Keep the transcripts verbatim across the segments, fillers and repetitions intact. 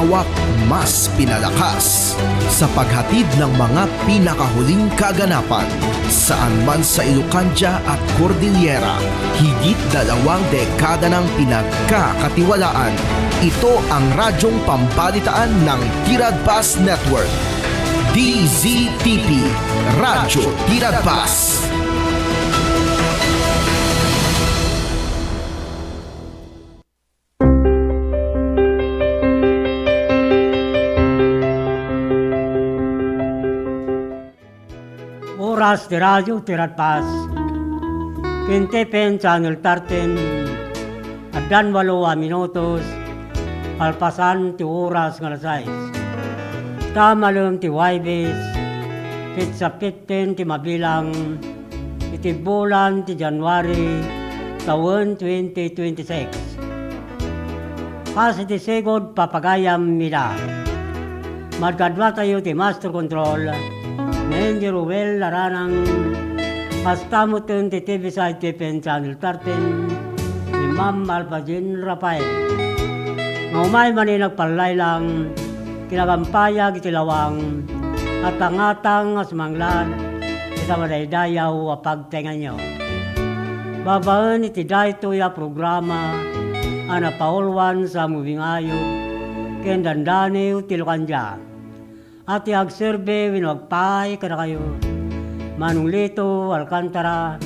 Wak mas pinalakas sa paghatid ng mga pinakahuling kaganapan saan man sa Ilocandia at Cordillera. Higit dalawang dekada ng pinagkakatiwalaan. Ito ang radyong pambalitaan ng Tiradpas Network. D Z T P, Radyo Tiradpas. Oras ti Radyo Tiradpas. Ken T P N Channel thirteen, addan walo a minutos, kalpasan ti oras nga alas sais. Ta malem ti Huwebes, petsa fifteen ti mabilang iti bulan ti January, tawen twenty twenty-six. Kas iti sigud papagayam ida. Madkaduatayo ti Master Control, ni Engineer Ruel Laranang, kasta metten ti T V side T P N Channel thirteen, ni Ma'am Alpha Jean Rafael. Nga umay man nagpallaylang, kinagampayag iti lawang, at tangatang nga sumanglad, ita madaydayaw a pagtengnganyo. Babaen iti daytoy a programa a napauluan sa Moving Ayup ken Dandaniw ti Locandia. A ti agserbi wenno agpaay kadakayo, Manong Lito Alcantara,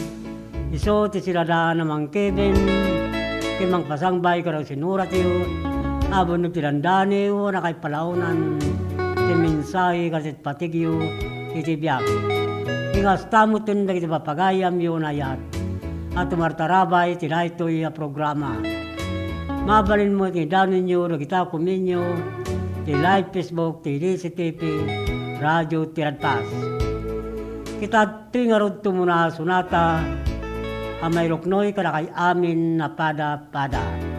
isu ti sinadan a mangkibin ken mangpasangbay kadagiti sinuratyo, a buneg ti dandaniw a nakaipalaonan ti mensahe kadagiti patigyo iti biag. Ken kasta metten dagiti papagayamyo nga ayat a tumartarabay iti daytoy a programa. Mabalin met nga idanonyo dagita kuminyo ti live Facebook ti D Z T P Radio Tiradpas. Kita adtoy ngarud ti umuna a sonata a mairuknoy kadakay amin a pada-pada.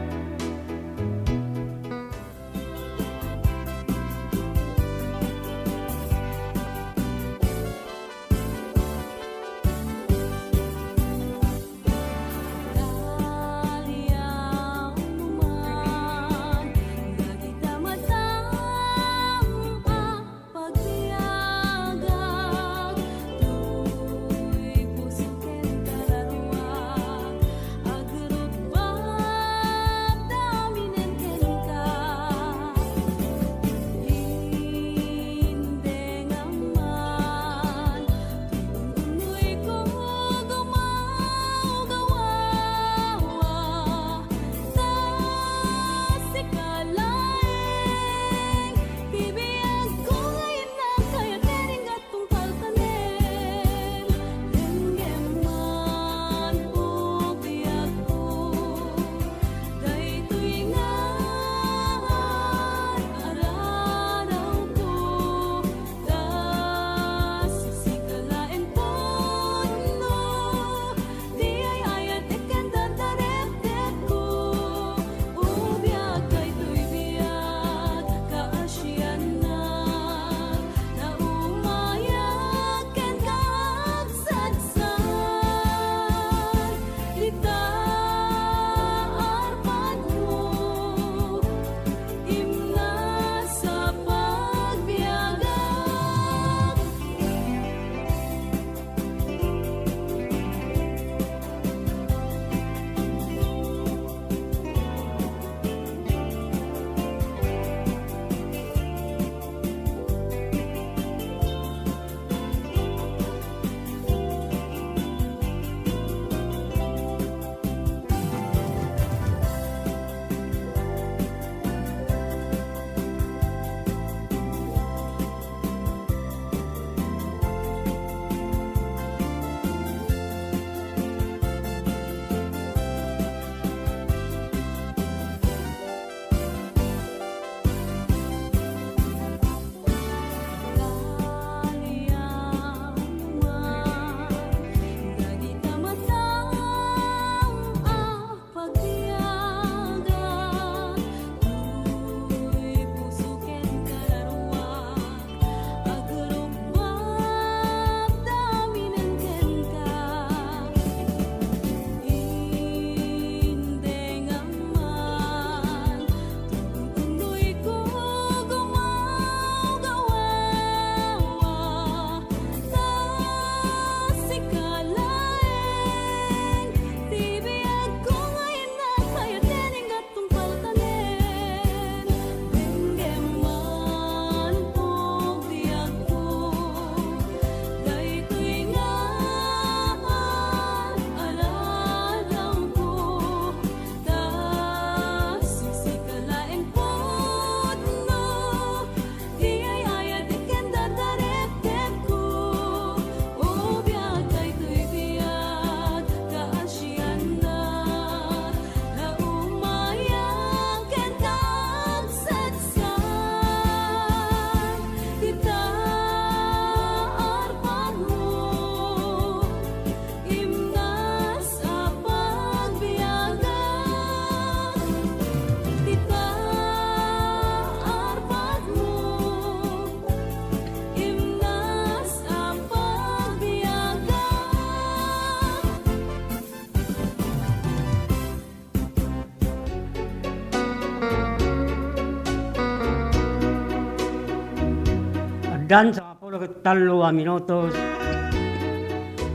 Dian sangapulo ket tallo a minutos,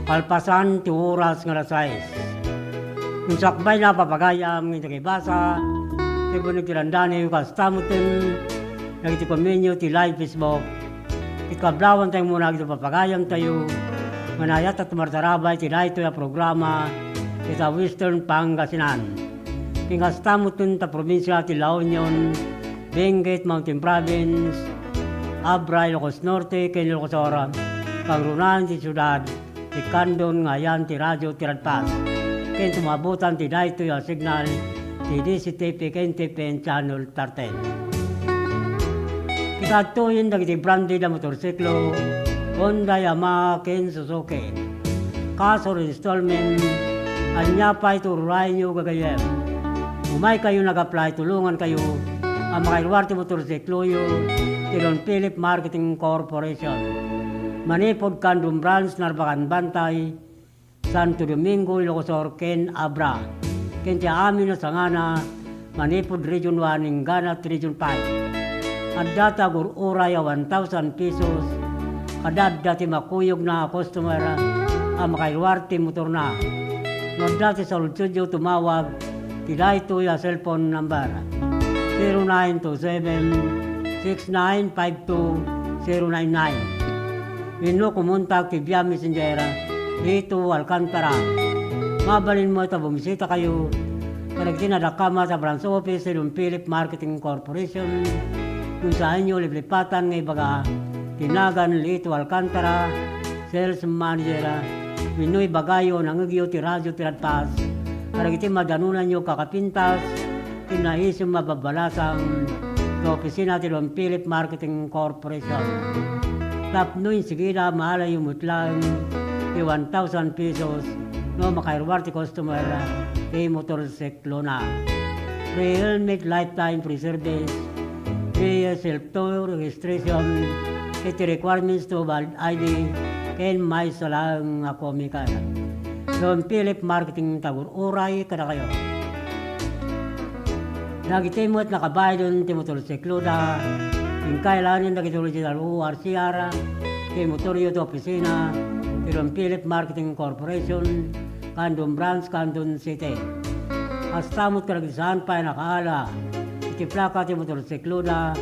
kalpasan ti oras nga alas sais. Insakbay na papagayam nga nakibasa, ti buneg ti dandani, kasta metten dagiti komenyo ti live Facebook. Ket kablawanta muna dagiti papagayamtayo nga naayat a tumartarabay iti daytoy a programa ita Western Pangasinan. Ken kasta metten ta probinsia ti La Union, Benguet Mountain Province, Abra, Ilocos Norte, ken Ilocos Sur, kangrunaen ti siudad, ti Candon nga ayan ti Radio Tiradpas, ken tumabutan ti daytoy a signal ti D Z T P ken T P N Channel thirteen. Ket adtoyen dagiti branded a motorsiklo, Honda, Yamaha, ken Suzuki. Cash or installment, ania pay ti ururayenyo, gagayyem. Umaykayo nag-apply, tulongankayo a makairuar ti motorsikloyo ti Don Philip Marketing Corporation. Manipud Candon Branch, Narbacan Bantay, Santo Domingo, Ilocos Sur, ken Abra, ken ti amin a sangana, manipud Region one inggana ti Region five. Adda ti agur-uray a one thousand pesos, kada adda ti makuyogna a customer a makairuar ti motorna. No adda ti saludsodyo, tumawag ti daytoy a cellphone number, zero nine two seven, six nine five two, zero nine nine. Wenno kumontak ti via Messenger, Lito Alcantara. Mabalin met a bumisitakayo kadagiti nadakamat a branch office ti Don Philip Marketing Corporation. No saanyo liplipatan nga ibaga ti nagan Lito Alcantara, sales manager, wenno ibagayo nangngegyo ti Radio Tiradpas kadagiti madanonanyo kakapintas, ken naisem a babbalasang ti opisina ti Don Philip Marketing Corporation. Tapno insigida, maalayo met laeng ti one thousand pesos no makairuar ti customer ti motorsiklona. Free helmet, lifetime free service, free self-tow registration, iti requirements to valid I D, ken maysa laeng a comical. Don Philip Marketing, ti agur-uray kadakayo. Dagiti met nakabayden ti motorsikloda, inkay alaenen dagiti original O R C R ti motoryo ti opisina ti Don Philip Marketing Corporation, Candon Branch, Candon City. Kasta met kadagiti saan pay a nakaala iti plaka ti motorsikloda,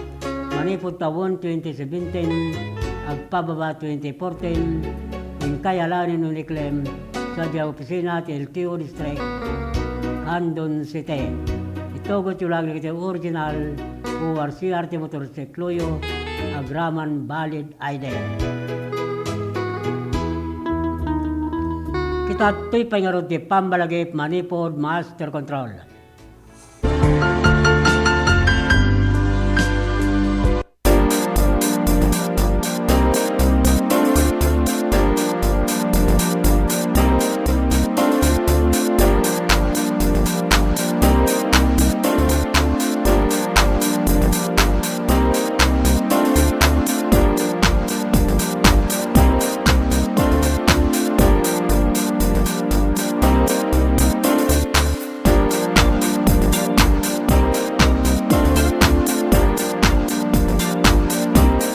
manipud tawen twenty seventeen agpababa twenty fourteen, inkay alaenen wenno iklem sadiay opisina ti L T O District, Candon City. Itugotyo laeng dagiti original O R C R ti motorsikloyo agraman valid I D. Ket adtoy pay ngarud ti pammalagip manipud master control.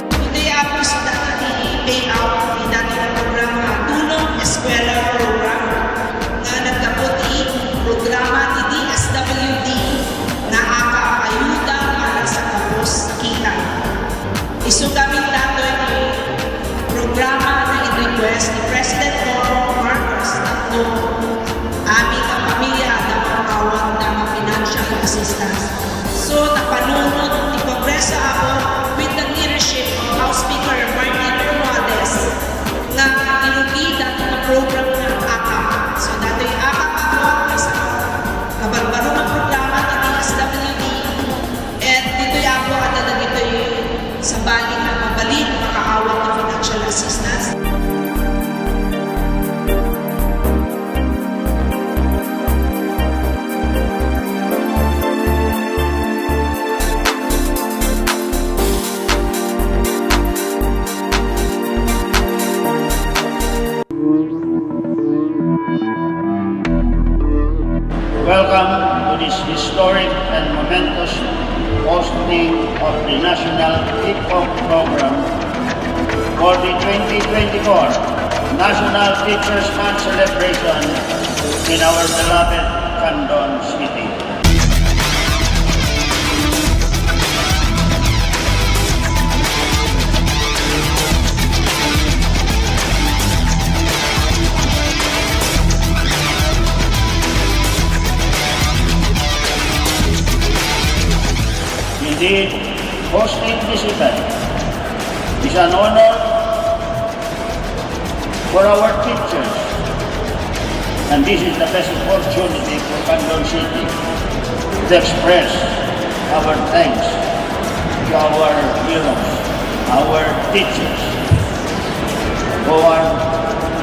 Today, Apo, so dati ti payout ti dati nga programa, Tulong Eskwela Program, nga naggapu ti programa ti D S W D nga AKAP, Ayuda para sa Kapos Kita. Isu gamin datoy ti programa nga in-request ni President Bongbong Marcos tapno amin a pamilya adda makaawat nga financial assistance. So, napanunot ti Kongreso, Apo, with the leadership of House Speaker Martin Romualdez, nga irugi dati nga program nga AKAP. So, datoy AKAP, Apo, maysa a kabarbaro nga programa ti D S W D. Ket ditoy, Apo, adda dagitoy sabali nga mabalin makaawat ti financial assistance. Welcome to this historic and momentous hosting of the National Hip Hop Program for the twenty twenty-four National Teachers' Month celebration in our beloved Candon City. Indeed, hosting this event is an honor for our teachers, and this is the best opportunity for Candon City to express our thanks to our heroes, our teachers, who are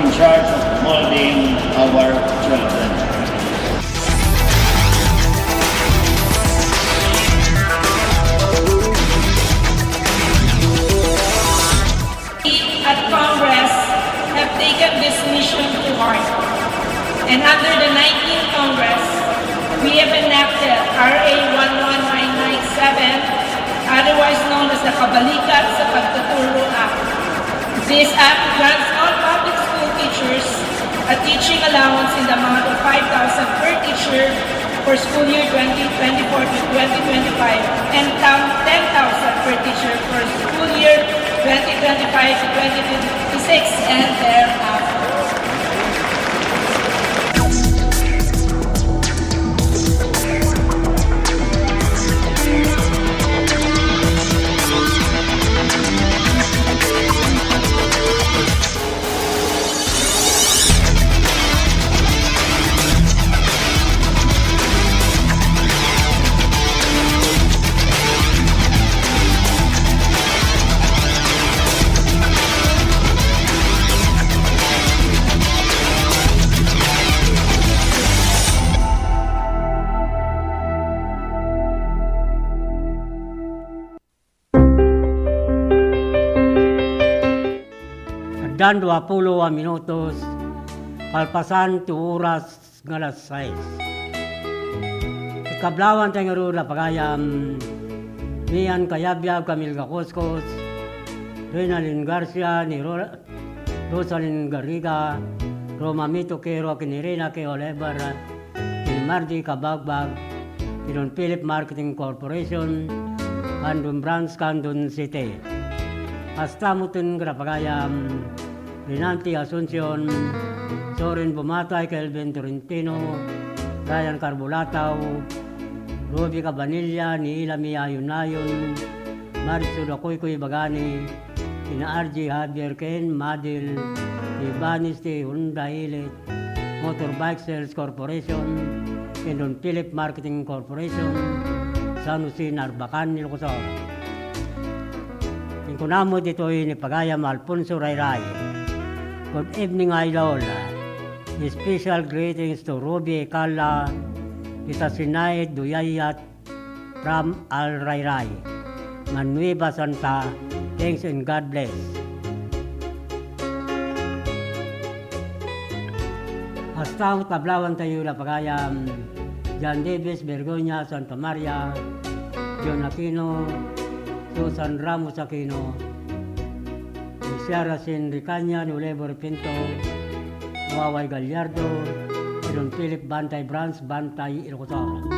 in charge of molding our children. At Congress have taken this mission to heart. And under the nineteenth Congress, we have enacted R A one one nine nine seven, otherwise known as the Kabalikan sa Pagtuturo Act. This act grants all public school teachers a teaching allowance in the amount of five thousand per teacher for school year twenty twenty-four to twenty twenty-five and ten thousand per teacher for school year twenty twenty-five to twenty twenty-six and thereafter. Addan duapulo a minutos kalpasan ti oras nga alas sais. Ikablawanta ngarud a pagayam, Mian Kayabyab, Camilga Coscos, Reynalyn Garcia, ni Ro-, Rosalyn Garriga, Roma Mito Quero, ken ni Reyna K. Oliver, ken ni Margie Kabagbag, ken ni Don Philip Marketing Corporation, Candon Branch, Candon City. Kasta met ken kadagiti pagayam, Renante Asuncion, Soren Bumatay, Kelvin Torrentino, Ryan Carbulataw, Ruby Cabanilla, ni Ilami Ayunayon, Marcio Dacoycoy Bagani, kina R J Javier ken Madil, ni Banis ti Honda Elite, Motorbike Sales Corporation, ken Don Philip Marketing Corporation, San Jose, Narbacan, Ilocos Sur. Ken kuna met ditoy ni pagayam Alfonso Rayray. Good evening, Idol. Special greetings to Ruby Ecala, Ita Sinaid, Duyayat, from Al Rayray, Manuiba Santa. Thanks and God bless. Kasta met, kablawantayo la pagayam, John Davis Bergonia, Santa Maria, John Aquino, Susan Ramos Aquino, Lucia Racine Ricaña, ni Oliver Pinto, Waway Gallardo, ni Don Philip Bantay Branch, Bantay, Ilocos Sur.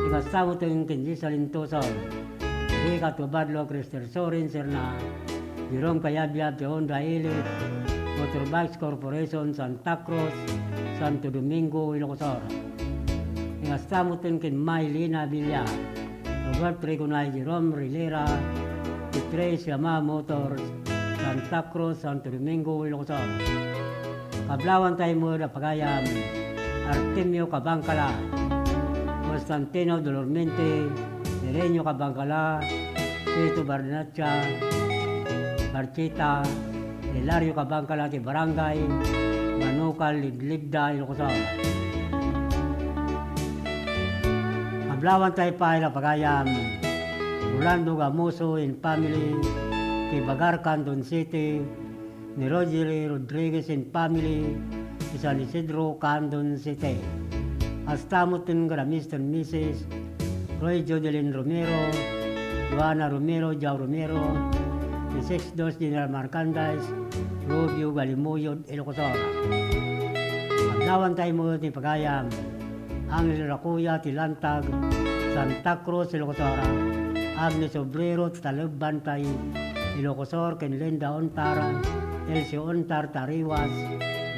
Ikastamoten ken Giselle Intuson, Rica Tubadlo, Christel Sorin Serna, Jerome Kayabyab, ti Honda Elite, Motorbikes Corporation, Santa Cruz, Santo Domingo, Ilocos Sur. Ikastamoten ken Maylina Villa, Robert Rigonay, Jerome Rilera, ti Trace Yamaha Motors, Santa Cruz, Santo Domingo, Ilocos Sur. Kablawantay met a pagayam, Artemio Cabangcala, Constantino Dolormente, Serenio Cabangcala, Tito Barnacha, Barchita, Hilario Cabangcala ti Barangay Manukal, Liblibda, Ilocos Sur. Kablawantay pay la pagayam, Rolando Gamoso and family, ti Bagar, Candon City, ni Rogery Rodriguez and family, ti San Isidro, Candon City. Kasta met ken kada Mister and Missus Roy Jodelin Romero, Joanna Romero, Jao Romero, Sixth Dos General Merchandise, Rubio Galimuyod, Ilocos Sur. Adlawan tayo met ni pagayam, Angel Rakuya ti Lantag, Santa Cruz, Ilocos Sur. Agnes Obrero ti Taleb Bantay, Ilocos Sur, ken Linda Ontar, Elsie Ontar, Tariwas,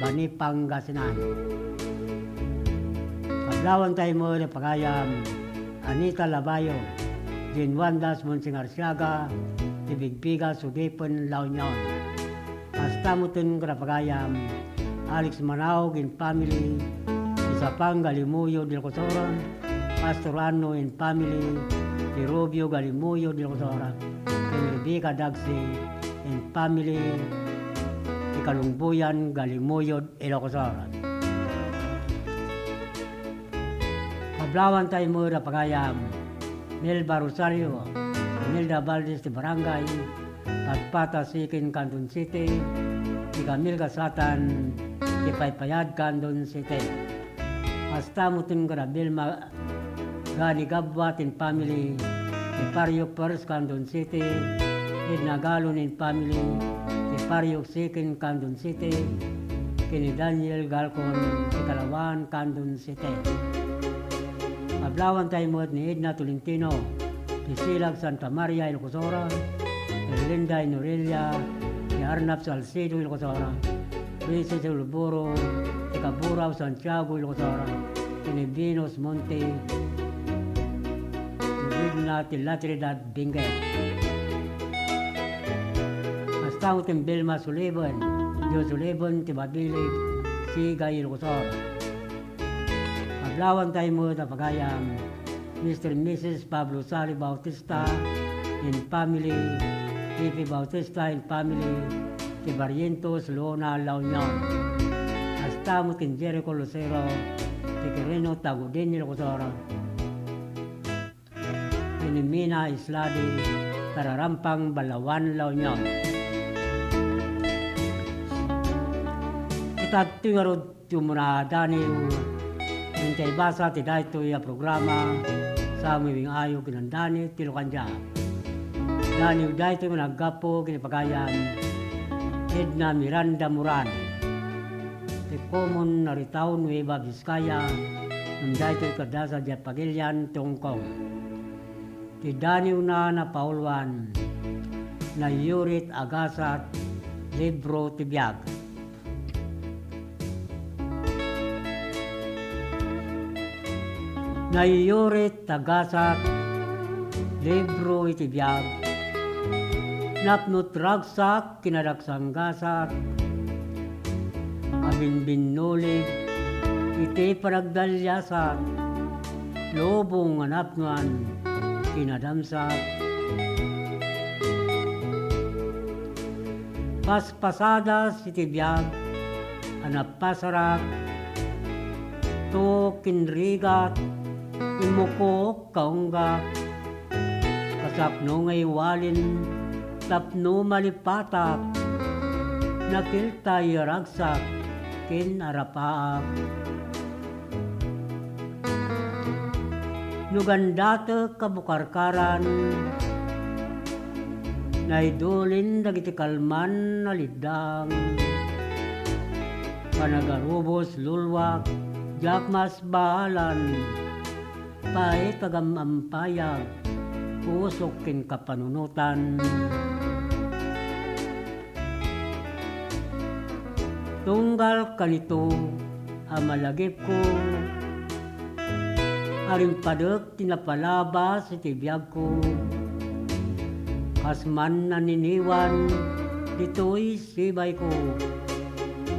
Bani, Pangasinan. Adlawan tayo met ni pagayam, Anita Labayo, Jane Wandas Monsing Arsiaga, ti Bigbiga, Sudipen, La Union. Kasta metten kada pagayam, Alex Manaog and family, Isapang Galimuyod, Ilocos Sur, Pastor Ano and family, ti Rubio Galimuyod, Ilocos Sur, ken Rebecca Dagsi and family, ti Kalungbuyan, Galimuyod, Ilocos Sur. Adlawan tayo met a pagayam, Melba Rosario, Imelda Valdez ti Barangay Patpata, Siquin, Candon City, ti Camille Gasatan ti Paypayad, Candon City. Kasta metten kada Belma Gani Gabua and family ti Parriok First, Candon City, Edna Galon and family ti Parriok Second, Candon City, ken ni Daniel Galcon ti Kalawan, Candon City. Adlawan tayo met ni Edna Tolentino ti Silag, Santa Maria, Ilocos Sur, Erlinda Inorelia ti Arnap, Salcedo, Ilocos Sur, Princess Ulboro ti Caburaw, Santiago, Ilocos Sur, ken ni Venus Monte ti Edna ti La Trinidad, Benguet. Kasta metten Belma Suliban, Joe Suliban ti Babilig, Sigay, Ilocos Sur. Adlawan tayo met a pagayam, Mister and Missus Pablo Sali Bautista and family, Pepe Bautista and family, ti Barrientos, Lona, La Union. Kasta met ken Jericho Lucero ti Quirino, Tagudin, Ilocos Sur, ken ni Mina Isladi, Tararampang, Balaoan, La Union. Ita ti ngarud ti umuna a daniw, ken ti ibasa ti daytoy a programa, sa Mabiag nga Ayog ken Daniw ti Locandia. Daniw daytoy nga naggapu ken ni pagayam Edna Miranda Moran, ti Commonality Town, Nueva Vizcaya, ngem daytoy kadasa diay pagilian ti Hong Kong. Ti daniwna a napauluan, Naiyurit a Gasat, Libro ti Biag. Naiyurit a gasat, libro iti biag. Napno ti ragsak, kinadaksan gasat, a binbinnulig iti panagdaliasat, lubong a napnoan, kinadamsat. Paspasadas iti biag a napasarak, tuok ken rigat, immukok, kaunggak, kasakno nga iwalin tapno malipatak, nakiltay a ragsak ken arapaak. No gandatek a bukarkaran, naidulin dagiti kalman a liddang. Panagarubos luluak, diak masbaalan, pay kagam-ampayag, usok ken kapanunotan. Tunggal kanito a malagipko, a rimpadek ti napalabas iti biagko. Kas man naniniwan ditoy sibayko,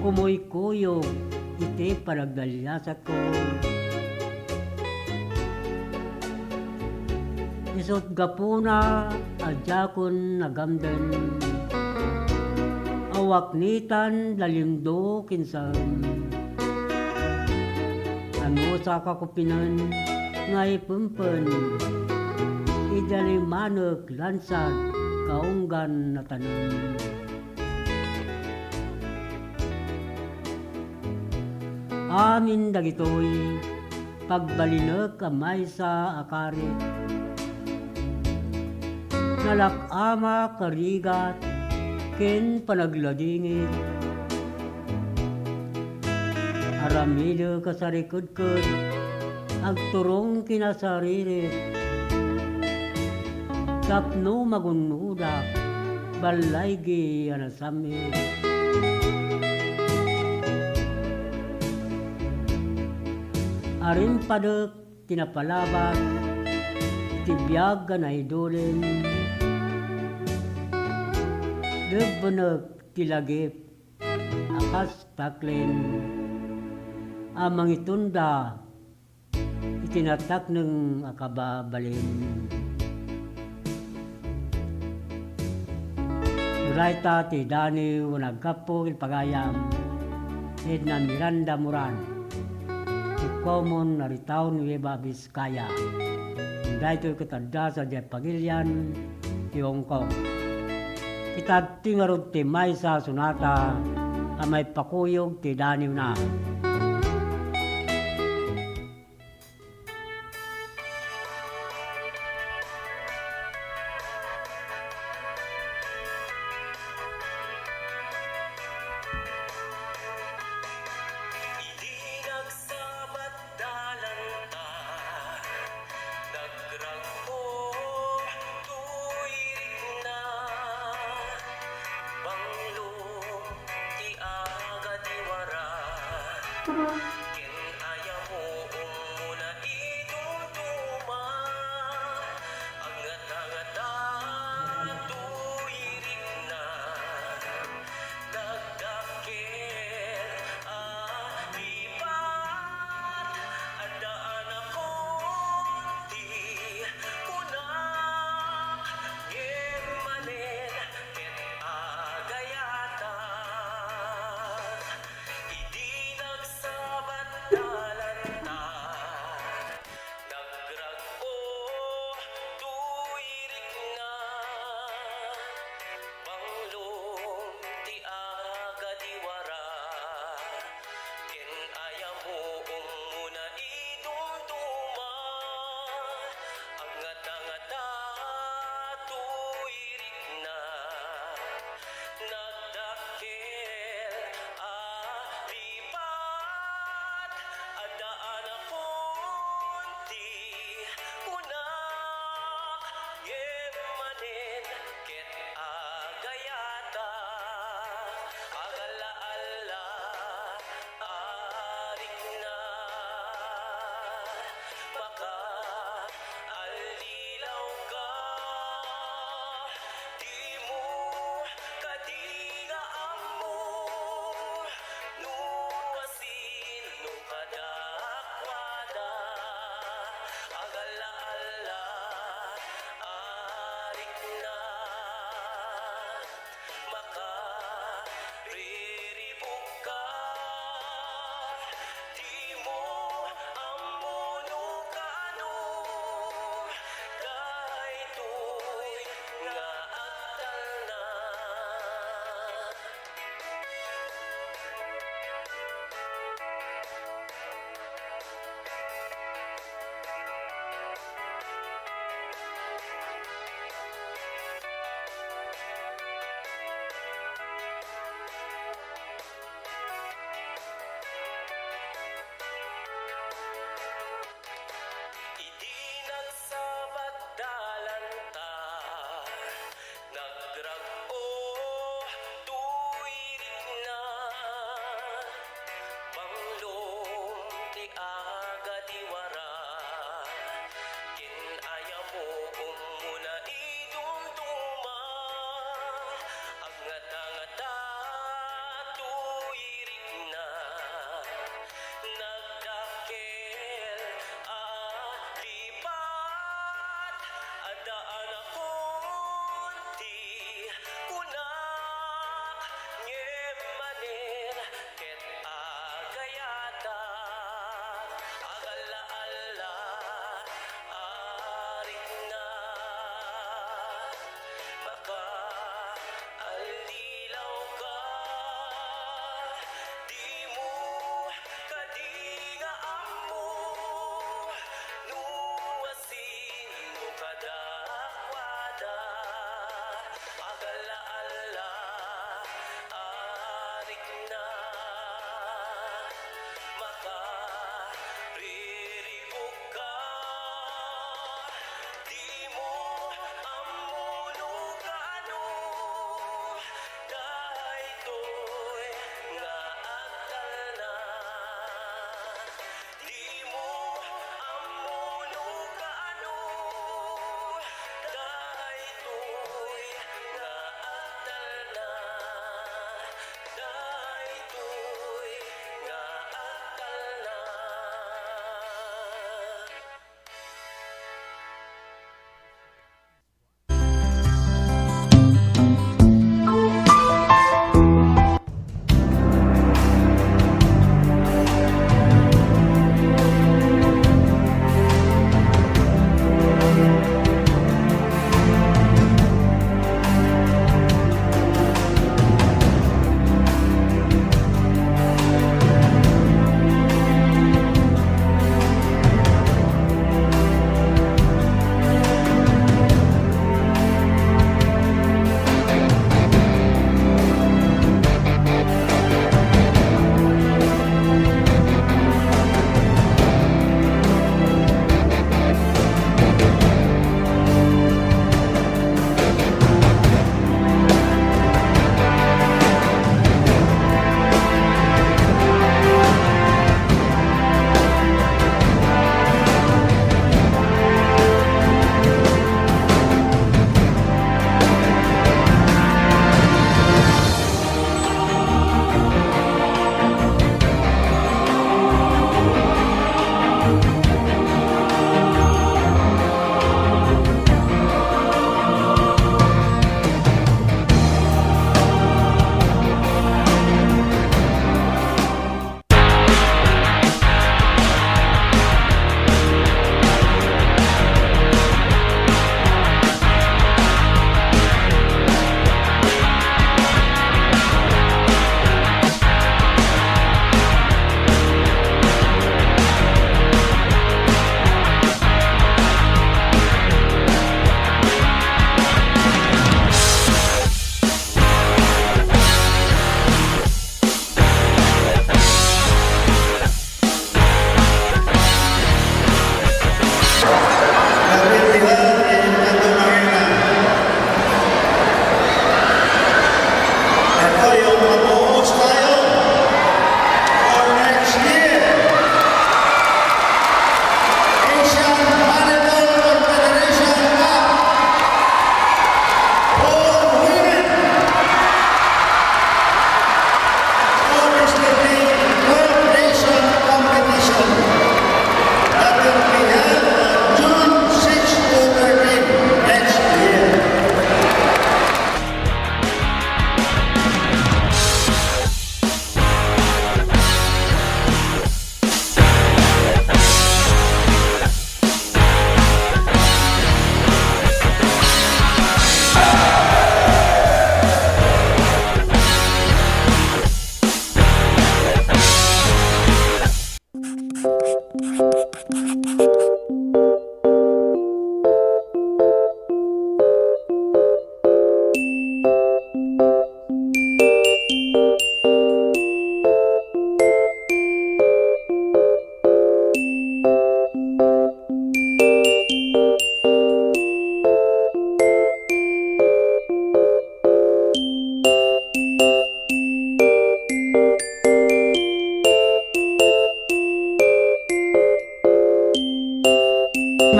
kumuykuyog iti panagdaliasatko. Isut' gapuna a diakon nagamden, a waknitan lalimdo ken saem. Anusak a kupinen nga ipempen, idi alimanek lansad kaunggan a tanem. Amin dagitoy, pagbalinek a maysa a karit. Nalak-amak a rigat, ken panagladingit. Aramidek a sarikedked, agturong ken asaririt. Tapno magunnodak, ballaygi a nasam-it. Arimpadek ti napalabas iti biag a naidulin. Debbenek ti lagip a kas taklen a mangitunda iti natakneng a kababalin. Dayta ti daniw a naggapu iti pagayam, Edna Miranda Moran, ti Common Aritaon Nueva Vizcaya. Daytoy ket adda sadiay pagilian ti Hong Kong. Kitadti ngarud ti maysa a sonata a maipakuyog ti daniwna. Idi nagsabat dalanta, nagragpo toy rikna, banglo ti agadiwara.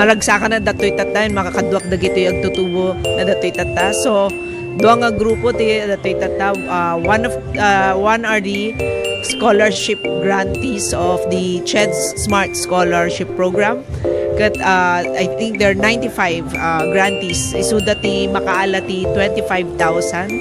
Maragsakan a datoy tatta, makakaduak dagitoy agtutubo na datoy tatta. So, dua nga grupo ti datoy tatta. Ah, one of, ah, one are the scholarship grantees of the CHED Smart Scholarship Program. Ket, ah, I think there are ninety-five, ah, grantees. Isuda ti makaala ti twenty-five thousand.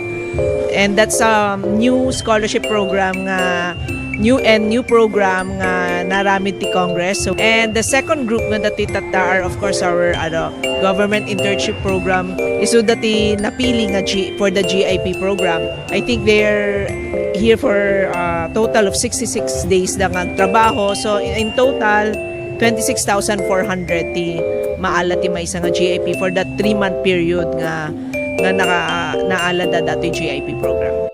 And that's a new scholarship program nga, new and new program nga naaramid ti Congress. So, and the second group nga datoy tatta are, of course, our, ano, government internship program. Isuda ti napili nga G-, for the G I P program. I think they're here for a total of sixty-six days da nga agtrabaho. So, in, in total, twenty-six thousand four hundred ti maala ti maysa nga G I P for that three-month period nga, nga naka-, naala da datoy G I P program.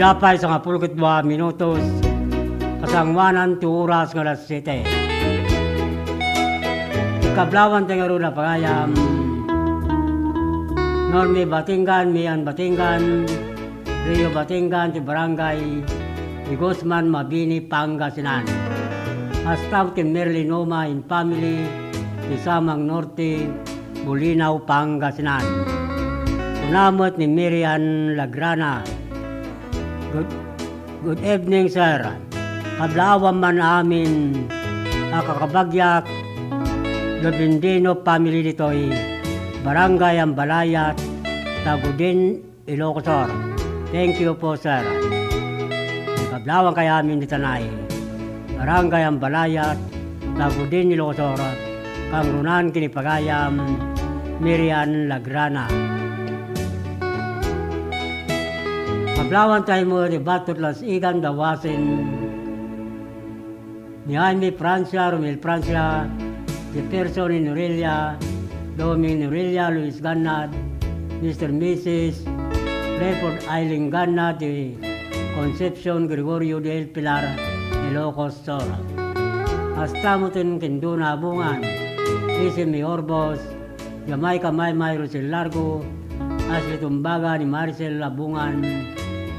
Adda pay sangapulo ket dua minutos. Kasangoanan ti oras nga alas siete. Kablawan ti ngarud a pagayam. Normi Batingan, Mian Batingan, Rio Batingan, ti Barangay Guzman, Mabini, Pangasinan. Kasta met ken Merlin Oma and family, ti Samang Norte, Bulinaw, Pangasinan. Kuna met ni Mirian Lagrana. Good, good evening, sir. Kablaawan man amin a kakabagyak, Lobendino family ditoy Barangay Ambalayat, Tagudin, Ilocos Sur. Thank you po, sir. Kablaawan kay amin ditanay. Barangay Ambalayat, Tagudin, Ilocos Sur, kangrunan ken ni pagayam Mirian Lagrana. Kablaawan tayo mo di Batot Las Igan Dawasin, ni Jaime Francia, Romel Francia, Jefferson Norelia, Doming Norelia, Luis Gannad, Mister Missus Clifford Eileen Gannad, di Concepcion Gregorio del Pilar, Ilocos Sur. Kasta met ken Dona Abungan, Isimi Orbos, Jamaica Maymay Rosel Largo, a situmbaga ni Maricel Abungan,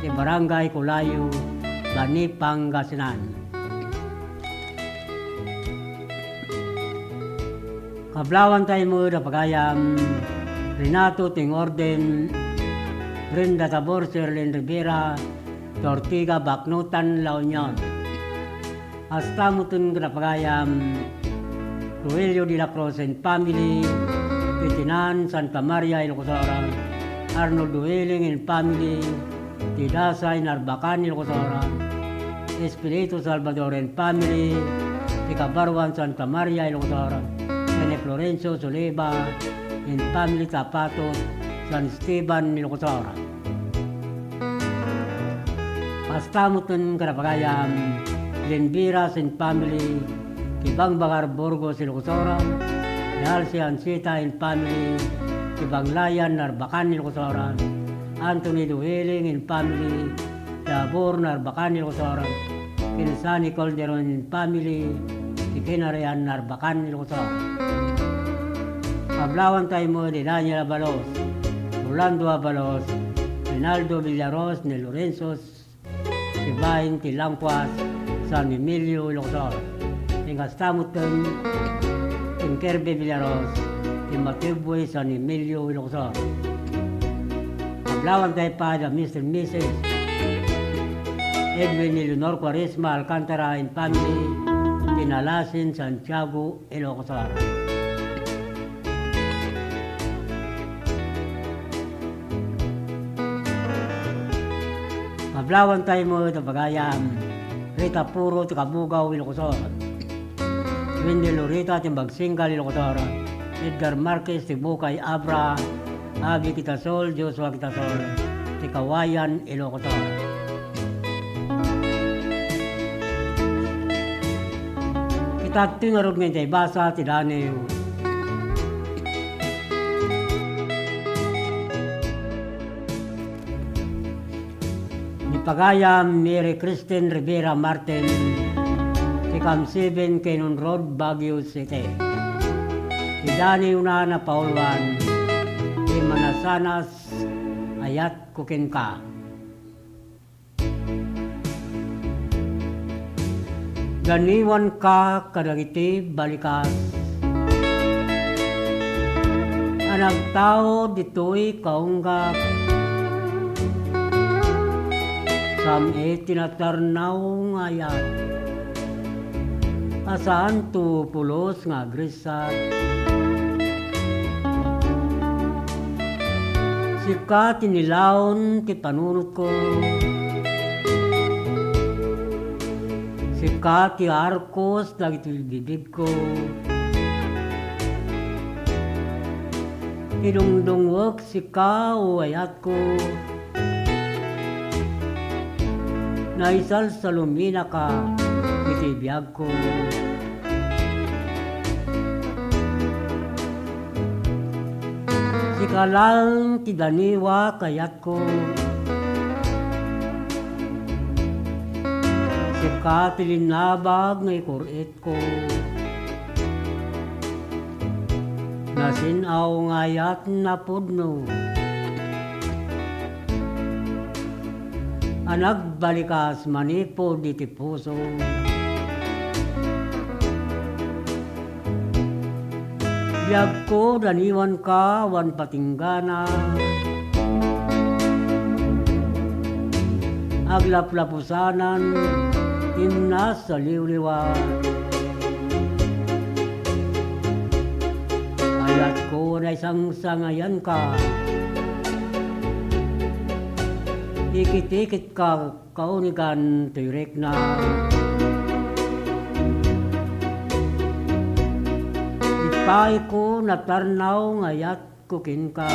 ti Barangay Colayo, Bani, Pangasinan. Kablaawan tayo mo da pagayam, Renato Ting Orden, Brenda Tabor, Sherlyn Rivera, Tortiga, Baknotan, La Union. Kasta met ken da pagayam, Rogelio de la Cruz and family, Titinan, Santa Maria, Ilocos Sur, Arnold Dueling and family, ti Dasay, Narbacan, Ilocos Sur, Espiritu Salvador and family, ti Kabaruan, Santa Maria, Ilocos Sur, ken ni Florencio Soliva and family, Tapatot, San Esteban, Ilocos Sur. Kasta met ken da pagayam, Lenviras and family, ti Bangbagar, Burgos, Ilocos Sur, ni Alce Ancita and family, ti Banglayan, Narbacan, Ilocos Sur, Anthony Dueling and family, ti Abor, Narbacan, Ilocos Sur, ken ni Sunny Calderon and family, ti Kinarian, Narbacan, Ilocos Sur. Kablaawan tayo mo di Daniel Abalos, Rolando Abalos, Rinaldo Villaros, ni Lorenzo Sibain, ti Langkuas, San Emilio, Ilocos Sur. Ken kasta met ken Kirby Villaros, ti Matibue, San Emilio, Ilocos Sur. Kablaawan tayo pa da Mister and Missus Edwin Eleanor Cuaresma Alcantara and family, ti Nalasin, Santiago, Ilocos Sur. Kablaawan tayo mo da pagayam, Rita Puro ti Kabugaw, Ilocos Sur. Wendy Lorita ti Bagsinggal, Ilocos Sur. Edgar Marquez ti Bukay, Abra, Abi Kitasol, Joshua Kitasol ti Kawayan, Ilocos Sur. Kita ti ngarud nga intay basa ti Daniel. Ni pagayam Mary Christine Rivera Martin, ti Camp seven, Cannon Road, Baguio City. Ti Daniel na napauluan, ti manasanas, ayatko kenka. Daniwanka kadagiti balikas a nagtaud ditoy kaunggak. Sam-i ti natarnaw nga ayat a saanto pulos nga agres- sat. Sika ti nilaon ti panunotko. Sika ti arkos dagiti bibigko. Idungdungwek sika, o ayatko. Naisalsaluminaka iti biagko. Sika laeng ti daniwa kayatko. Ika ti linnabag nga ikur-itko. Nasin-aw nga ayat napudno a nagbalikas manipud iti puso. Biagko, daniwanka, awan patinggana. Aglaplapusanan, innas a liwliwa. Ayatko, naisangsangayanka. Ikit-ikitka, kaunigan toy rikna. Ipayko, natarnaw nga ayatko kenka.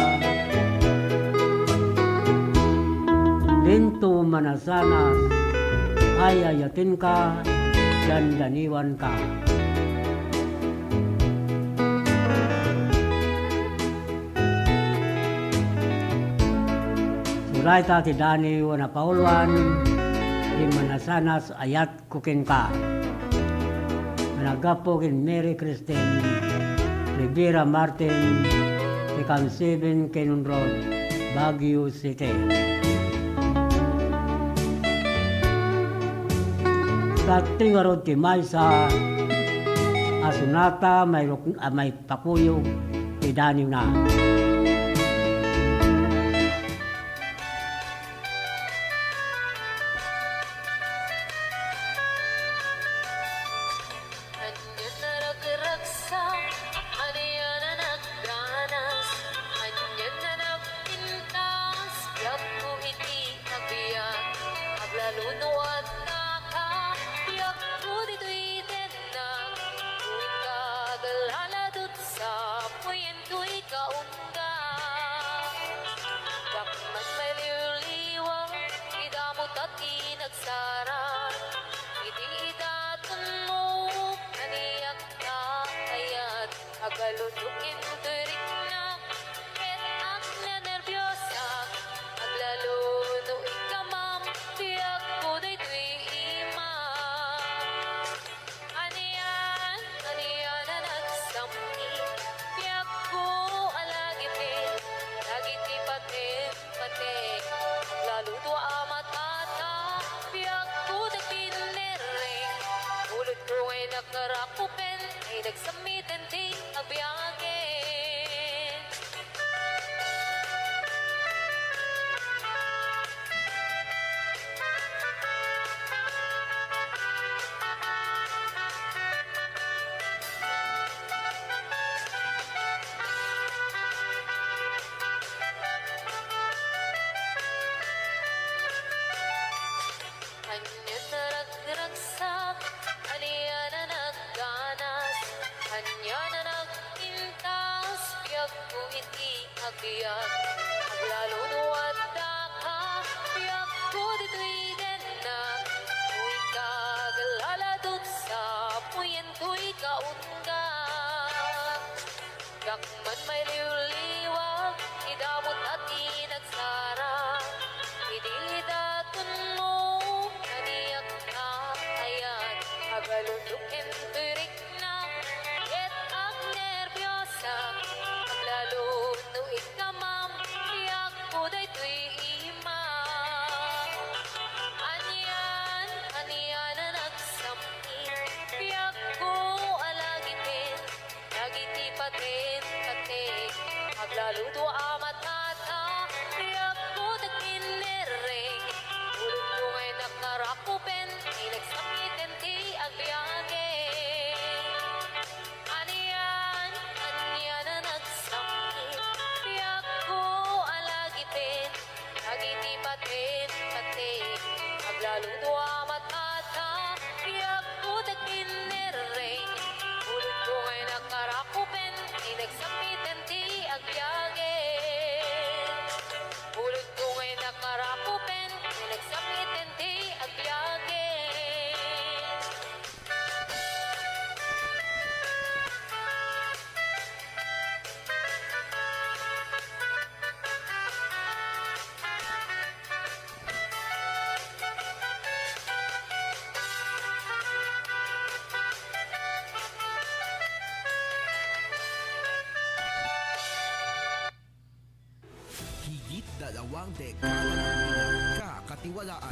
Dinto manasanas, ay-ayatenka, dandaniwanka. Surayta ti daniw a napauluan ti manasanas a ayatko kenka. Naggapu ken Mary Christine Rivera Martin, ti Camp seven Cannon Road, Baguio City. Tatto ngarud ti maysa a sonata mairuk-, a maipakuyog ti daniwna. Ania a nagragsak, ania a nagdanas, ania a nagpintas, biagko iti agbiag, aglalo no addaka, biagko ditoy dennak, no ikaglaladu't sa puyen toy kaunggak. Dakman mailiwliwa, ti damo ta ti nagsara. Iti idatonmo, aniak ta ayat, aglalo no intoy riknak, ket agnenerbiossak, aglalo no ikamam, biagko daytoy imak. Anian, anian a nagsam-i, biagko a lagipin, dagiti patim-patik, aglalo no a matata, biagko dagiti nerreng, ulodko nga inakarakupen, ay nagsammiten ti agbiagen. Ania a nagragsak, ania a nagdanas, ania a nagpintas, biagko iti agbiag. Aglalo no addaka, biagko ditoy dennak, no ikaglaladu't sa puyen toy kaunggak. Dakman mailiwliwa, ti damo ta ti nagsara. Idi idatonmo, aniak ta ayat, aglalo no intoy riknak, ket agnerbiosak, aglalo no ikamam, biagko daytoy imak. Anian, anian a nagsam-i, biagko a lagipin, dagiti patim-patik, aglalo no a matata, biagko dagiti nerreng, ulodko nga inakarakupen, ay nagsammiten ti agbiagen. Wang dekada ng pinagkakatiwalaan,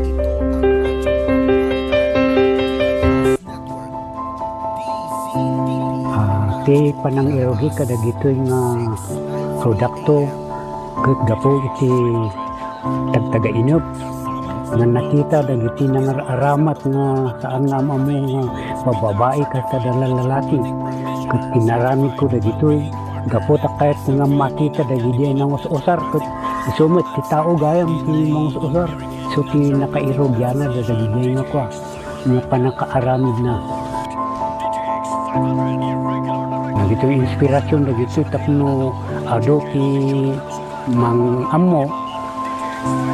ito ang Radyo Pambansang Network, D Z T V. Ah, ti panangirugi kadagitoy nga produkto ket gapu iti tagtagainep nga nakita dagiti nangar-aramat nga saan nga am-ammo nga babbabai kas kada lalaki. Ket inaramidko dagitoy gapu ta kayat nga makita dagidi nangus-usar ket isu met ti tao gayam ti mangus-usar. So ti nakairugianna dagidi nga kua, nga pannakaaramidna. Dagitoy inspirasyon dagitoy tapno adu ti mang-ammo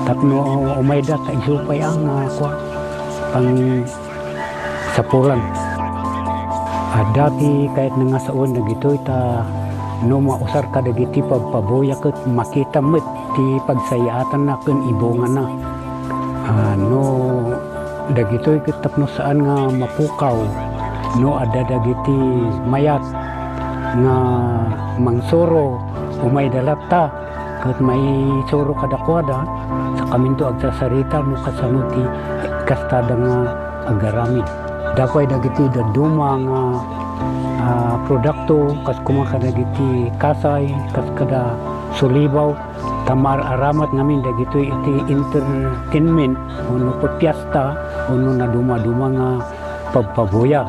tapno umayda ta isu pay a nga kua, pangsapulan. Adda ti kayat nga sawen dagitoy ta no mausar kadagiti pabpabuya ket makita met ti pagsayaatanna ken ibungana. Ah, no dagitoy ket tapno saan nga mapukaw, no adda dagiti mayat nga mangsuro, umayda latta ket maisuro kadakuada, sakaminto agsasarita no kasano ti kastada nga agaramid. Adda pay dagiti dadduma nga, ah, produkto, kas koma kadagiti kasay, kas kada sulibaw, ta maar-aramat ngamin dagitoy iti entertainment, wenno piesta, wenno nadumaduma nga pabpabuya.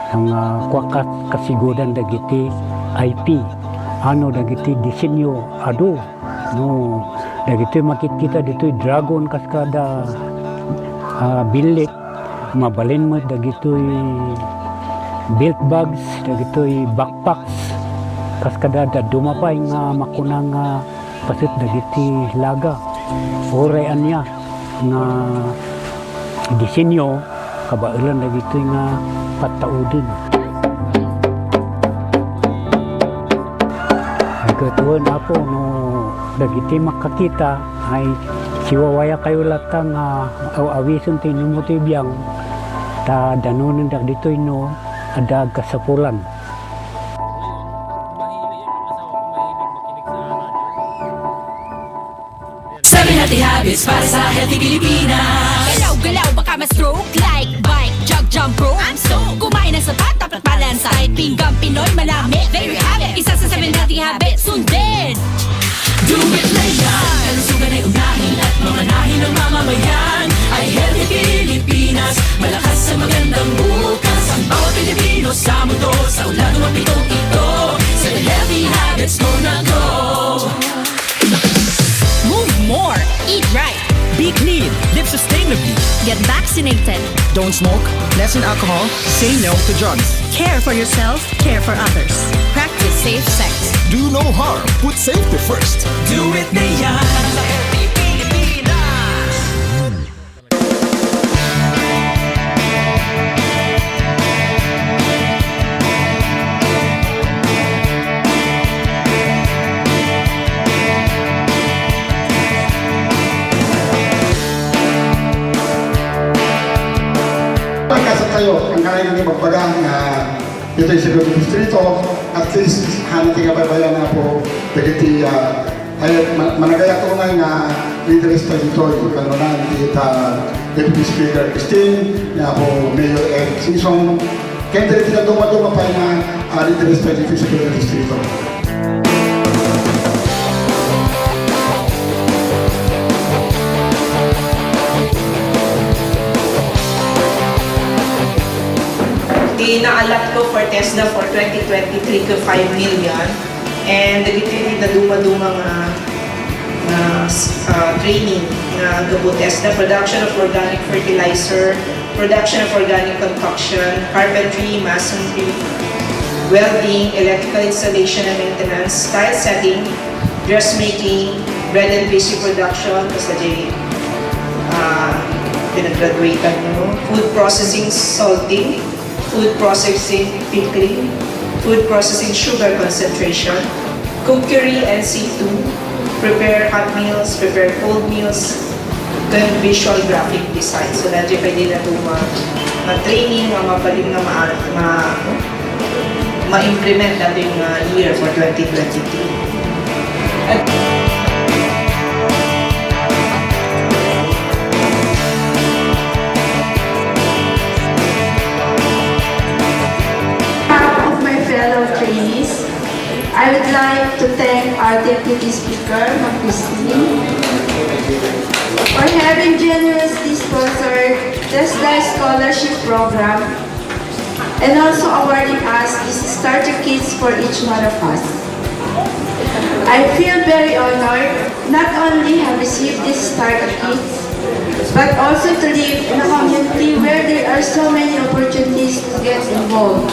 Nga kua kas-, kasigudan dagiti I P, ano dagiti disenyo, adu, no, dagitoy makitkita ditoy dragon kas kada, ah, billit, mabalin met dagitoy belt bags, dagitoy backpacks, kas kada dadduma pay nga makuna nga paset dagiti laga. Uray ania nga disenyo, kabaelan dagitoy nga pattauden. Ay, ket wen, Apo, no dagiti makakita, ay, siwawayakayo latta nga aw-awisen ti inummo ti biang, ta danonen dagitoy no adda agkasapulan. Seven healthy habits para sa healthy Pilipinas. Galaw-galaw, baka ma-stroke. Like, bike, jog, jump rope. I'm stoked. Kumain ng sapat, dapat balansay. Pinggang Pinoy, manami, there you have it. Isa sa seven healthy habits, sundin. Do it na yan. Kalusugan ay unahin at mamanahin ng mamamayan. Ay healthy Pilipinas, malakas sa magandang bukas. Ang bawat Pilipino sa mundo, sa ulan o pitong ito. Seven healthy habits, go na go. Move more. Eat right. Be clean. Live sustainably. Get vaccinated. Don't smoke. Lessen alcohol. Say no to drugs. Care for yourself. Care for others. Practice safe sex. Do no harm. Put safety first. Do it na yan. Pagkasat kayo, ang kaya nga ibagbaga nga ditoy sa Segundo Distrito, at least, hana ti kabaybayan na po, dagiti, ah, ay, ma-, managayat unay nga leaders ta ditoy, kanunan ti, ah, Deputy Speaker Christine, ni Apo Mayor Eric Singson, ken dagiti dadduma-duma pay nga, ah, leaders ta ditoy sa Segundo Distrito. Ti naallatko for TESDA for twenty twenty-three ket five million, and dagiti ti dadduma-duma nga, nga, ah, training nga gapu TESDA, production of organic fertilizer, production of organic concoction, carpentry, masonry, welding, electrical installation and maintenance, tile setting, dressmaking, bread and pastry production, basta di, ah, pinag-graduate-an, no? Food processing, salting, food processing, pickling, food processing, sugar concentration, cookery and situ, prepare hot meals, prepare cold meals, ken visual graphic design. So, daytoy pwede na ito ma-, ma-training, ma-, mabalin nga ma-, ma-, ma-implement daytoy nga year for twenty twenty-three. Our Deputy Speaker, Ma'am Christine, for having generously sponsored TESDA Scholarship Program and also awarding us this starter kits for each one of us. I feel very honored not only have received this starter kits, but also to live in a community where there are so many opportunities to get involved.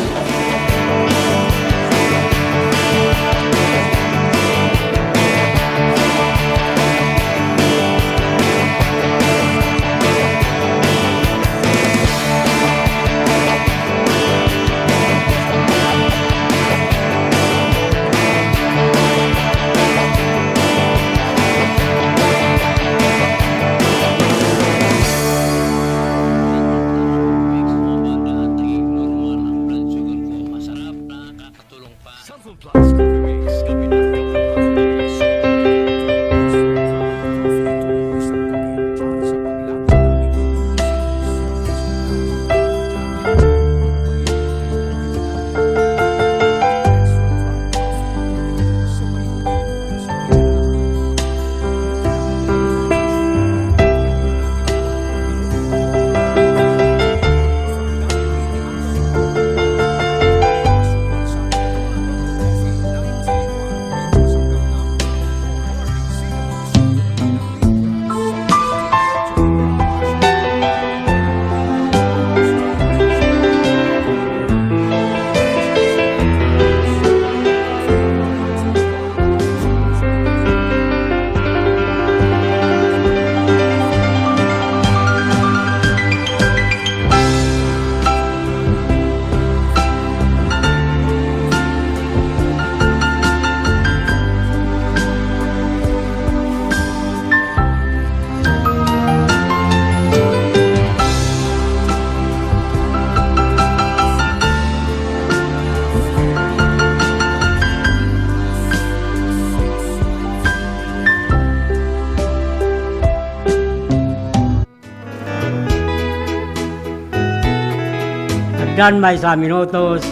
Addan maysa a minutos,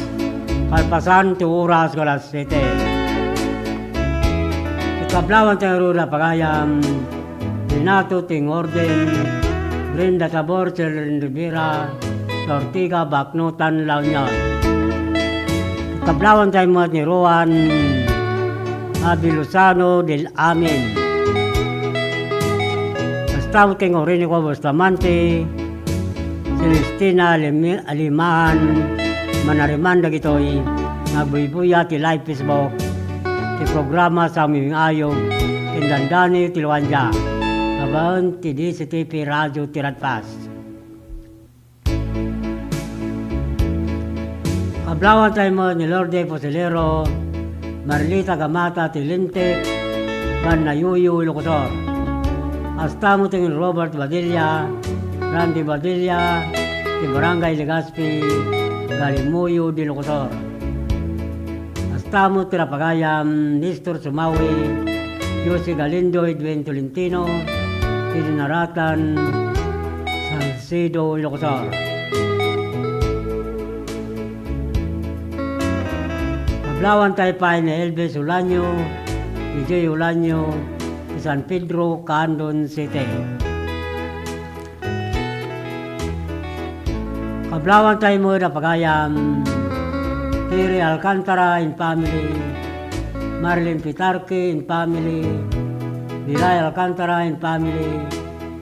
kalpasan ti oras nga alas siete. Ikablawanta ngarud a pagayam, Renato Ting Orden, Brenda Tabor, Sherlyn Rivera, Ortiga, Baknotan, La Union. Ikablawanta met ni Juan Abilosano del Amin. Kasta met ken Orinico Bustamante, Celestina Alimi-, Aliman, manariman dagitoy nga agbuybuya ti live Facebook ti programa sa Miming Ayog ken Dandani ti Luandia, babaen ti D C T P Radio ti Radpas. Kablawanta met ni Lourdes Fusilero, Marlita Gamata ti Lintik, Bannayuyu, Ilocosur. Kasta met ni Robert Badilla, Randy Badilla, ti Barangay Legazpi, Galimoyo de Ilocosur. Kasta met ti rapagayam, Nestor Sumawi, Josie Galindo, Edwin Tolentino, ti dinaratan, Salcedo, Ilocosur. Kablawanta pay ni Elvis Ulanio, ni Joy Ulanio, ti San Pedro, Caandon City. Kablawanta met a pagayam, Terry Alcantara and family, Marlene Pitarque and family, Dilay Alcantara and family,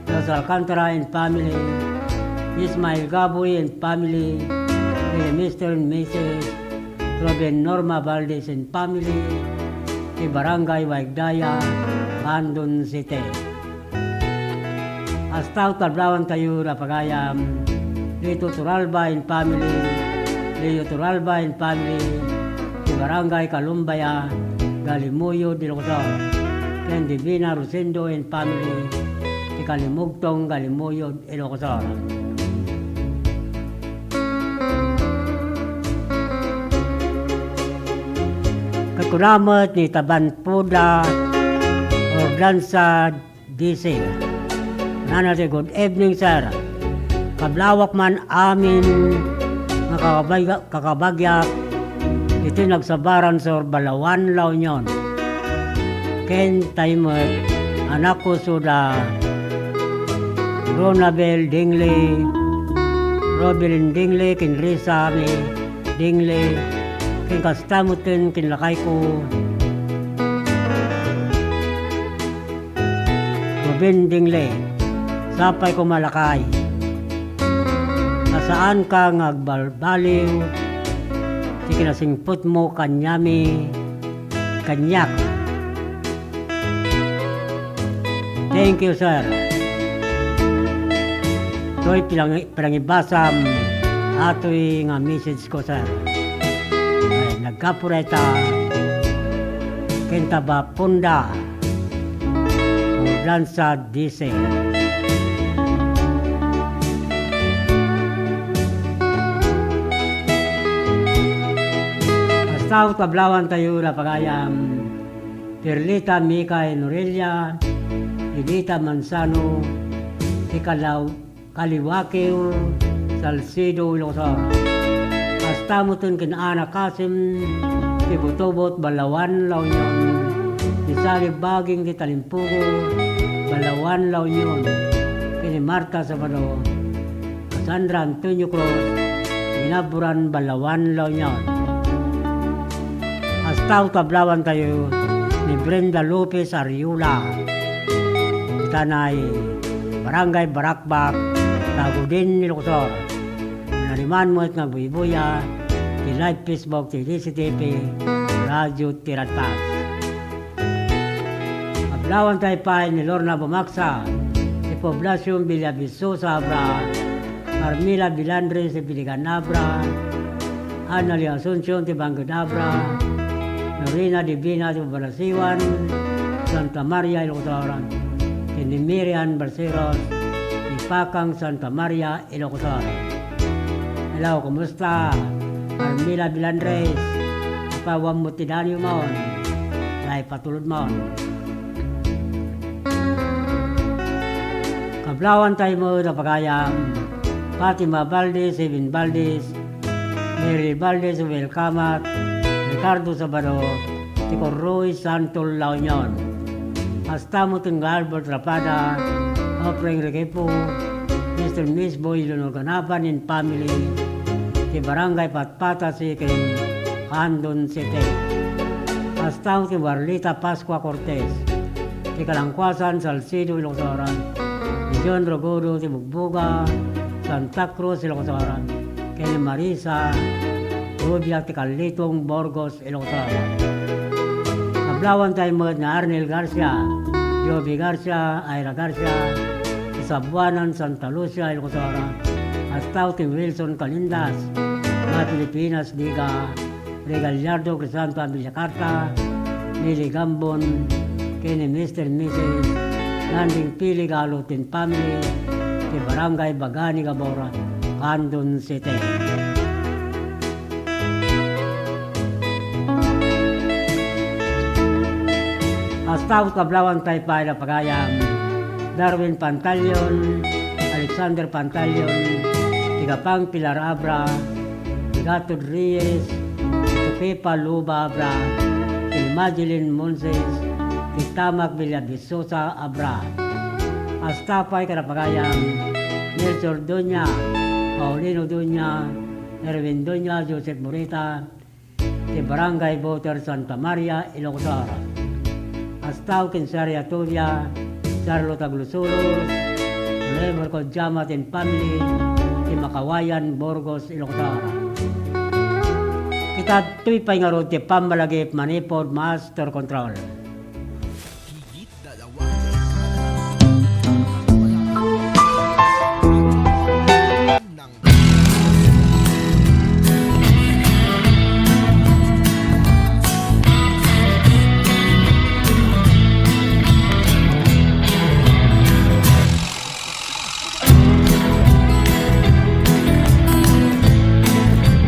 Los Alcantara and family, Ismael Gaboy and family, Mister and Missus Ruben Norma Valdez and family, ti Barangay Waigdaya, Caandon City. Kasta met ti kablawanta a pagayam, Lito Toralba and family, Leo Toralba and family, ti Barangay Calumbaya, Galimoyo de Ilocosur, ken Divina Rosendo and family, ti Calimugtong, Galimoyo, Ilocosur. Ket kuna met ni Taban Puda, Ordanza, D C. Nanasi, "Good evening, sir. Kablawak man amin nga kakabag-, kakabagyak iti nagsabaran sur Balaoan, La Union. Ken tayo met, anakko, suda Ronabel Dingley, Robelin Dingley, ken Risa May Dingley, ken kasta metten ken lakayko, Ruben Dingley. Sapay koma, lakay, a saanka nga agbalbaliw ti kinasingpetmo kaniami, kaniak. Thank you, sir. Toy pinang-, pinangibasam atoy nga message ko, sir. Ay, naggapu dayta ken Tabapunda, Urdansa, D C. Kasta met, kablawan tayo, la pagayam, Perlita Mika Norelia, Edita Manzano, ti Kalaw-, Kaliwakew, Salcedo, Ilocos Sur. Kasta metten ken Ana Kasim, ti Butobot, Balaoan, La Union, ti Sally Baging, ti Talimpugo, Balaoan, La Union, ken ni Marta Sabado, Cassandra Antonio Cruz, Ginaburan, Balaoan, La Union. Kasta met, kablawan tayo ni Brenda Lopez Ariola. Itanay, Barangay Barakbak, Tagudin, Ilocos Sur. Nariman met nga agbuybuya ti live Facebook ti D C T P, Radyo ti Radpas. Kablawan tayo pay ni Lorna Bumaksa, ti Poblacion Villavicosa, Abra, Carmela Bilandres ti Biligan, Abra, Annalie Asuncion ti Bangked, Abra, Norina Divina ti Balasiwan, Santa Maria, Ilocos Sur, ken ni Miriam Balseros ti Pakang, Santa Maria, Ilocos Sur. Hello, kumusta? Carmela Bilandres, apawan mo ti danio mon. Ay, patulod mon. Kablawan tayo met a pagayam, Fatima Valdez, Steven Valdez, Mary Valdez, Joel Kamat, Ricardo Sabado, ti Corroy, Santol, La Union. Kasta met ken Albert Rapada, Efrain Requejo, Mister Miss Boy Leonor Ganapan and family, ti Barangay Patpata, Siquem, Candon City. Kasta met ken Warlita Pascua Cortez, ti Kalangkuasan, Salcedo, Ilocos Sur, ni John Rogodo, ti Bugbuga, Santa Cruz, Ilocos Sur, ken ni Marisa Rubia, ti Kalitong, Burgos, Ilocos Sur. Kablawan tayo met ni Arnel Garcia, Joby Garcia, Ira Garcia, ti Sabuanan, Santa Lucia, Ilocos Sur, kasta met ken Wilson Calindas, mga Pilipinas, Diga, Rey Gallardo, Crisanto Amilia Carta, Nelly Gambon, ken ni Mister and Missus Landing P. Ligalo and family, ti Barangay Bagani Gabor, Candon City. Kasta met, kablawan tayo pay a pagayam, Darwin Pantalion, Alexander Pantalion, ti Gapang Pilar Abra, ti Gatod Reyes, ti Pepa Luba Abra, ti Madeline Monses, ti Tamak Villavicosa Abra. Kasta pay kada pagayam, Melchor Duña, Paulino Duña, Erwin Duña, Joseph Morita, ti Barangay Boter, Santa Maria, Ilocos Sur. Kasta met ken Saria Tubia, Charlotte Aglusulos, Trevor Kodjama and family, ti Makawayan, Burgos, Ilocos Sur. Kita toy pay ngarud ti pammalagip manipud master control.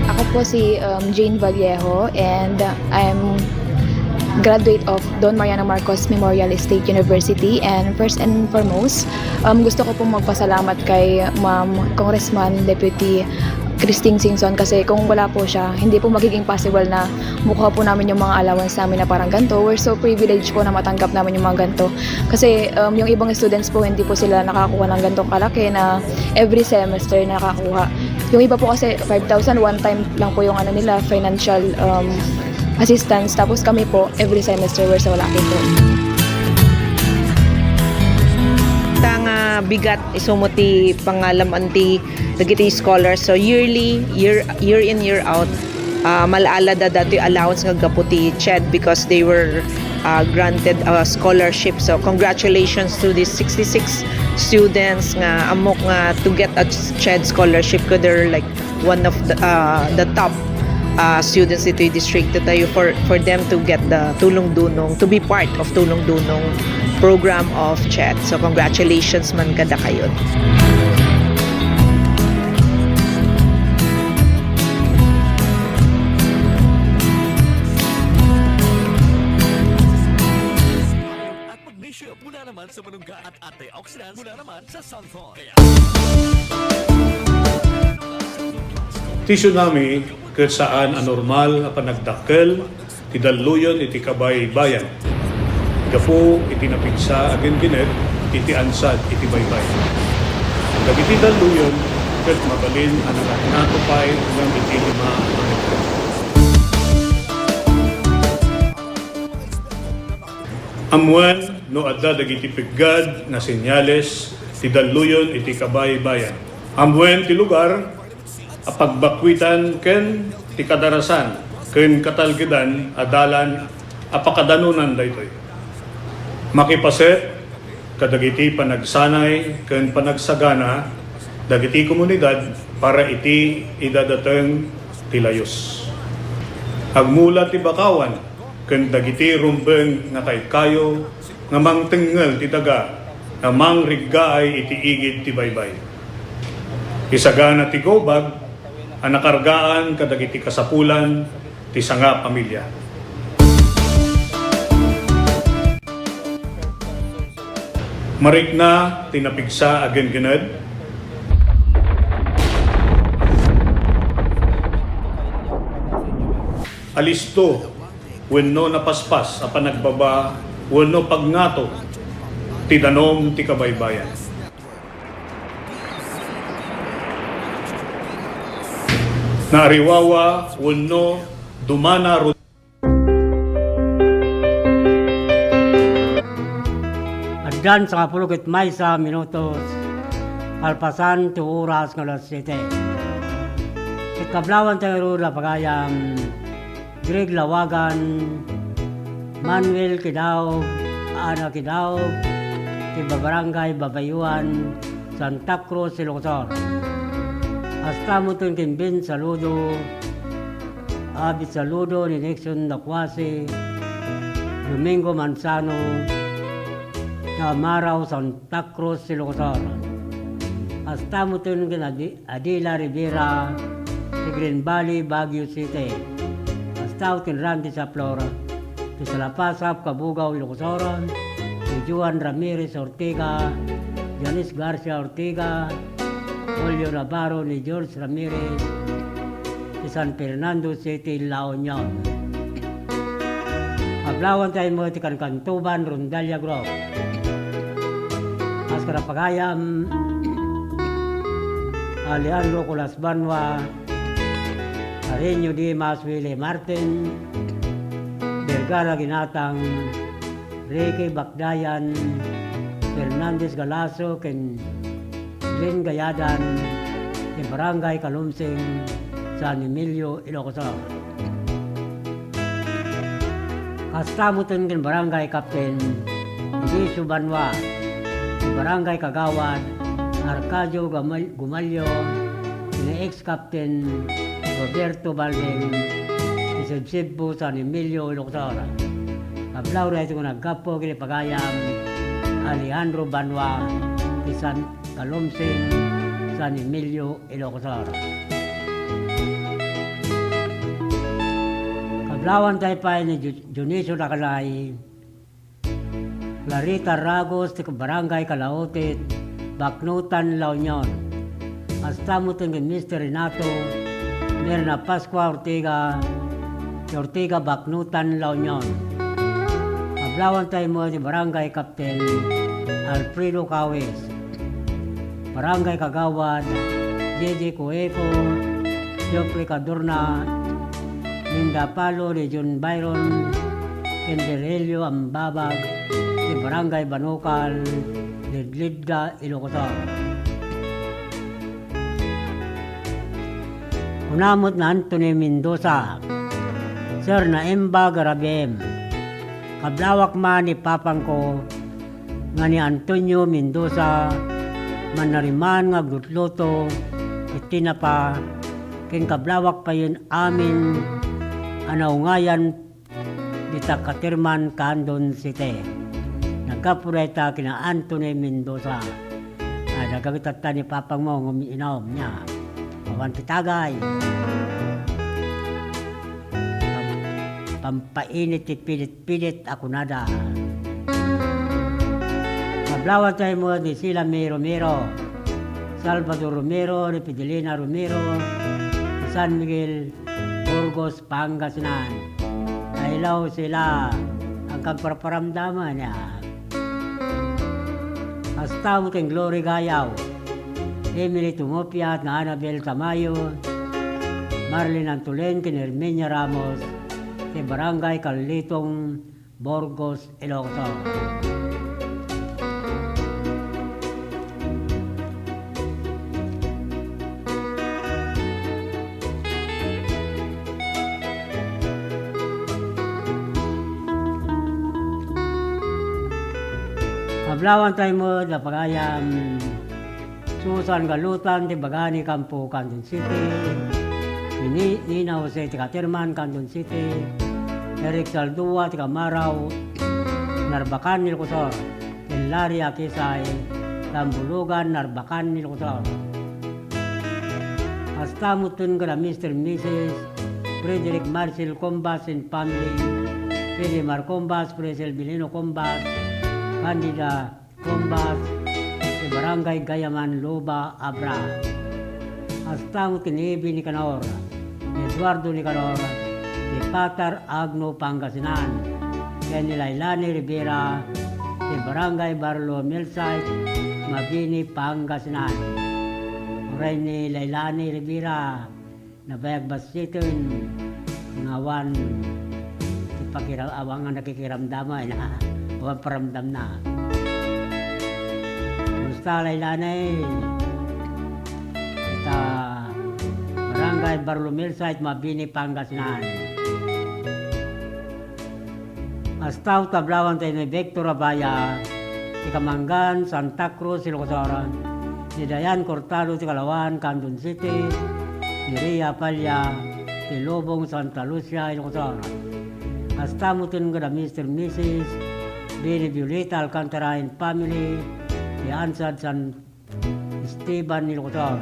Ako po si, um, Jane Vallejo, and, uh, I'm graduate of Don Mariano Marcos Memorial State University. And first and foremost, um, gusto ko pong magpasalamat kay Ma'am Congressman Deputy Christine Singson, kasi kung wala po siya, hindi po magiging possible na makuha po namin yung mga allowance namin na parang ganito. We're so privileged po na matanggap namin yung mga ganito. Kasi, um, yung ibang students po, hindi po sila nakakuha ng ganitong kalaki na every semester nakakuha. Yung iba po kasi, five thousand, one time lang po yung ano nila, financial, um, assistance. Tapos kami po, every semester, we're so lucky po. Ta nga bigat, isu met ti pangalam-an ti dagiti scholars. So, yearly, year, year in, year out, ah, mal-ala da datoy allowance nga gapu ti CHED because they were, ah, granted a scholarship. So, congratulations to these sixty-six students nga ammok nga to get a CHED scholarship, 'cause they're, like, one of the, ah, the top, ah, students ditoy distrito tayo for, for them to get the Tulong Dunong, to be part of Tulong Dunong program of CHED. So, congratulations man kadakayon. At magnesium mula naman sa malunggay at antioxidants mula naman sa sunflower. Kaya Ti tsunami ket saan a normal a panagdakkel ti dalluyon iti kabaybayan gapu iti napigsa a genggenep iti ansad iti baybay. Dagiti dalluyon ket mabalin a nangatngato pay ngem iti lima a metro. Ammuen no adda dagiti peggad nga senyales ti dalluyon iti kabaybayan. Ammuen ti lugar a pagbakkuitan ken ti kadarasan ken katalgedan a dalan a pakadanonan daytoy. Makipaset kadagiti panagsanay ken panagsagana dagiti komunidad para iti idadateng ti layus. Agmula ti bakawan ken dagiti rumbeng nga kaykayo nga mangtengngel ti daga nga mangriggaay iti igid ti baybay. Isagana ti gubag a nakargaan kadagiti kasapulan ti sanga a pamilia. Marikna ti napigsa a genggened. Alisto wenno napaspas a panagbaba wenno pagngato ti danum ti kabaybayan. Naariwawa wenno dumana ru- Addan sangapulo ket maysa minutos kalpasan ti oras nga alas siete. Ket kablawanta ngarud a pagayam, Greg Lawagan, Manuel Kidaog, Ana Kidaog, ti Barangay Babayuan, Santa Cruz, Ilocos Sur. Kasta metten ken Vince Saludo, Abit Saludo ni Nixon Dacuase, Domingo Manzano, Namarao, Santa Cruz, Ilocos Sur. Kasta metten ken Adi-, Adela Rivera, ti Green Valley, Baguio City. Kasta ken Randy Saplor, ti Salapasap, Cabugao, Ilocos Sur, ni Joan Ramirez Ortega, Janice Garcia Ortega, Julio Navarro ni George Ramirez, ti San Fernando City, La Union. Kablawanta met ti Kankantuban Rondalia Group. Kas kada pagayam, Alejandro Colas Banwa, Areño Dimas, Willie Martin, Vergara Ginatang, Ricky Bakdayan, Fernandez Galasso, ken Glenn Gayadan, ti Barangay Kalumsing, San Emilio, Ilocos Sur. Kasta metten ken Barangay Captain Dionisio Banwa, ti Barangay Kagawad Arcadio Gamal-, Gumalio, ken ex-Captain Roberto Balding, ti Sibsibbo, San Emilio, Ilocos Sur. Kablawda iti naggapu ken ni pagayam Alejandro Banwa, ti San Kalumsing, San Emilio, Ilocos Sur. Kablawanta pay ni Ju-, Dionisio Lacanay, Clarita Ragos ti Barangay Calautit, Baknotan, La Union. Kasta met ken Mister Renato Merna Pascua Ortega, ti Ortega Baknotan, La Union. Kablawanta met ni Barangay Captain Alfredo Cawis, Barangay Kagawad J J Cueco, Geoffrey Cadorna, Linda Palo, Legion Byron, ken Virgilio Ambabag, ti Barangay Banukal, Lidlidda, Ilocos Sur. Kuna met ni Anthony Mendoza, Sir, naimbag a rabii. Kablawak man ni papangko nga ni Antonio Mendoza, mannariman nga aglutluto iti tinapa, ken kablawak payen amin a naungayan dita Caterman, Candon City. Naggapu dayta ken Anthony Mendoza. Ay, nagagitatta ni papangmo ngem inawam niya. Awan ti tagay. Pam-, pampainit ti pilit-pilit a kunada. Kablawanta met ni Silami Romero, Salvador Romero, ni Fidelina Romero, ni San Miguel, Burgos, Pangasinan. Ay, hello, Sila. Agparparamdaman, ya. Kasta met ken Glory Gayaw, Emily Tumopia, ni Annabel Tamayo, Marlene Antulen, ken Herminia Ramos, ti Barangay Carlitong, Burgos, Ilocos Sur. Kablawanta met a pagayam, Susan Galutan ti Bagani Campo, Candon City, ni Ni-, Nina Jose ti Caterman, Candon City, Eric Saldua ti Kamarao, Narbacan, Ilocos Sur, ken Larry Akisay, Tambulugan, Narbacan, Ilocos Sur. Kasta met ken kada Mister Missus Frederick Marcel Combas and family, Freddy Mar Combas, Fresel Bilino Combas, Candida Combas, ti Barangay Gayaman, Luba, Abra. Kasta met ken ni Ebi Nicanor, ni Eduardo Nicanor, ti Patar, Agno, Pangasinan, ken ni Lailani Rivera, ti Barangay Barlo Millsite, Mabini, Pangasinan. Uray ni Lailani Rivera, nabayag bassiten nga awan ti pakira-, awan nga nakikiramdama, ina. Awan paramdamna. Kumusta, Lailani? Ita Barangay Barlomel Site, Mabini, Pangasinan. Kasta met kablawanta ni Victor Abaya, ti Kamangan, Santa Cruz, Ilocos Sur, ni Dayan Cortado, ti Kalawan, Candon City, ni Ria Palla, ti Lubong, Santa Lucia, Ilocos Sur. Kasta met ken kada Mister Missus Bini Violeta Alcantara and family, ti Ansad, San Esteban, Ilocos Sur,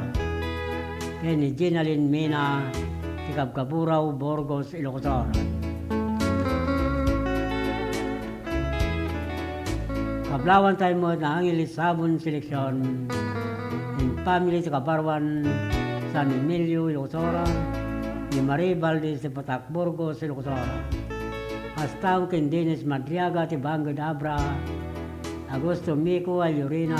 ken ni Ginaline Mina, ti Kabkaburao, Burgos, Ilocos Sur. Kablawanta met ni Angeles Sabon Selection and family ti Kabaruan, San Emilio, Ilocos Sur, ni Marie Valdez ti Patak, Burgos, Ilocos Sur. Kasta met ken Dennis Madriaga ti Banged, Abra, Augusto Mico Ayurina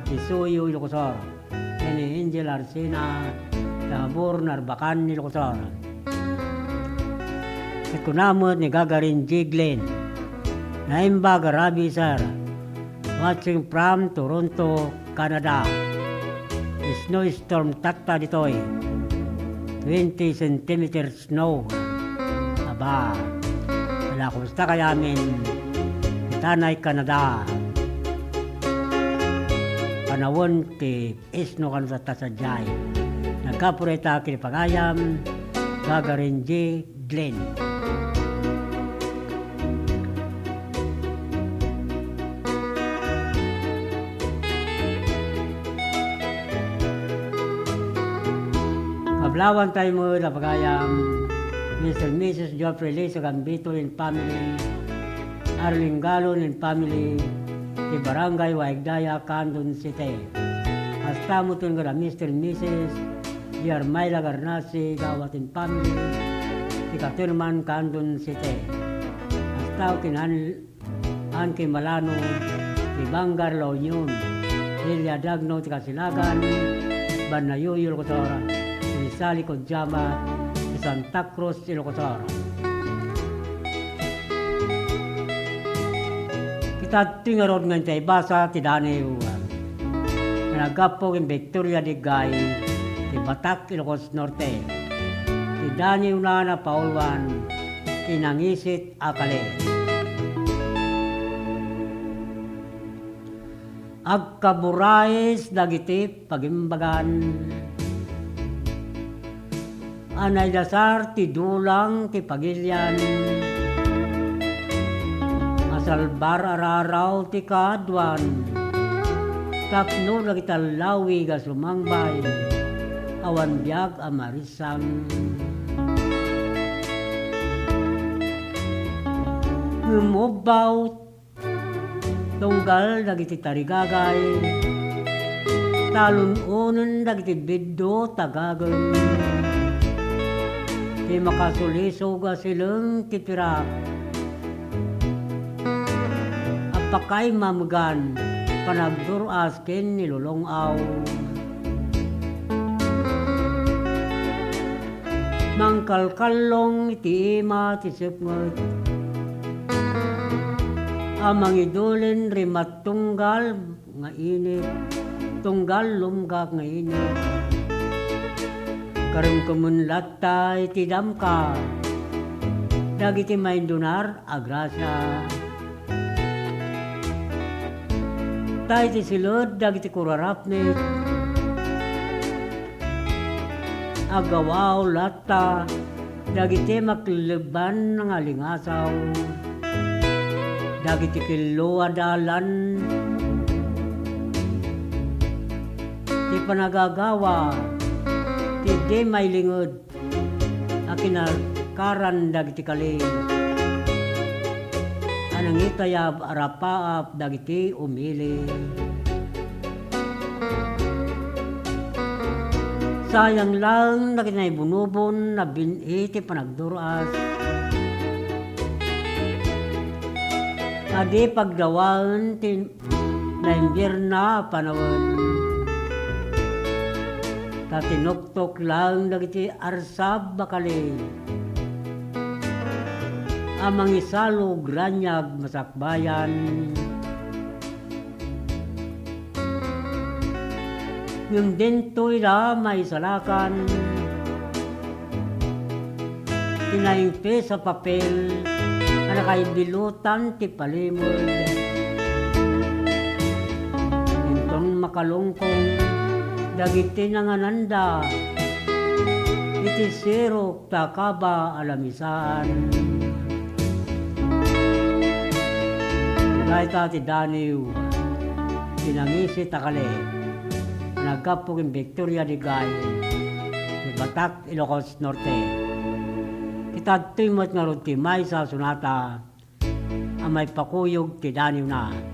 ti Suyo, Ilocos Sur, ken ni Angel Arsena ti Habor, Narbacan, Ilocos Sur. Ket kuna met ni Gagarin G. Glenn, naimbag a rabii, sir. Watching from Toronto, Canada. Snowstorm tatta ditoy. Twenty centimeters snow. Aba, ala, kumusta kayat amin? Itanay Canada. Panawen ti isno kano tatta sadiay. Naggapu dayta ken ni pagayam, Gagarin G. Glenn. Kablawanta met a pagayam, Mister and Missus Geoffrey Lisa Gambito and family, Arlene Galon and family, ti Barangay Waigdaya, Candon City. Kasta met ken kada Mister and Missus Yarmayla Garnasi, Gawatin family, ti Caterman, Candon City. Kasta ken An-, Anki Malano, ti Bangar La Union, Elia Dagno, ti Kasilagan, Banayuyo, Locotor, Rizal, Kodiama, ti Santa Cruz, Ilocos Sur. Kitadtoy ngarud nga intay basa ti Daniw nga naggapu ken Victoria Digay, ti Batak, Ilocos Norte. Ti Daniwna a napauluan, ti Nangisit a Kali. Agkaburais dagiti pagimbagan a naidasar ti dulang ti pagilian a salbar a raraw ti kaaduan tapno dagiti allawig a sumangbay awan biag a marisang. Ngem ubbaw, tunggal dagiti tarigagay, talun-onen dagiti biddo tagagem, ti makasulisog a sileng ti pirak a pakaimamegan, panagdur-as ken nilulong-aw. Mangkalkallong iti ima ti sepnget a mangidulen rimat tunggal nga init, tunggal lumgak nga init. Karemkemen latta iti damka dagiti maindunar a grasia. Ta iti siled dagiti kurarapnek, agawaaw latta dagiti makellebban nga lingasaw, dagiti kello a dalan ti panagagawa ti di mailinged a kinarkaran dagiti kali a nangitayab a rapaap dagiti umili. Sayang laeng dagiti naibunobon a bin-i ti panagdur-as a di pagdawaen ti naimbierna a panawen. Ta tinuktok laeng dagiti arsab a kali a mangisalog raniag masakbayan. Ngem dinto ida maisalakan ti naingpis a papel a nakaibilutan ti palimed. Inton makalungkong dagiti nangananda iti sirok ta kaba a lamisaan. Dayta ti Daniw, ti Nangisit a Kali, naggapu ken Victoria Digay, ti Batak, Ilocos Norte. Kitadtoy met ngarud ti maysa a sonata a maipakuyog ti daniwna.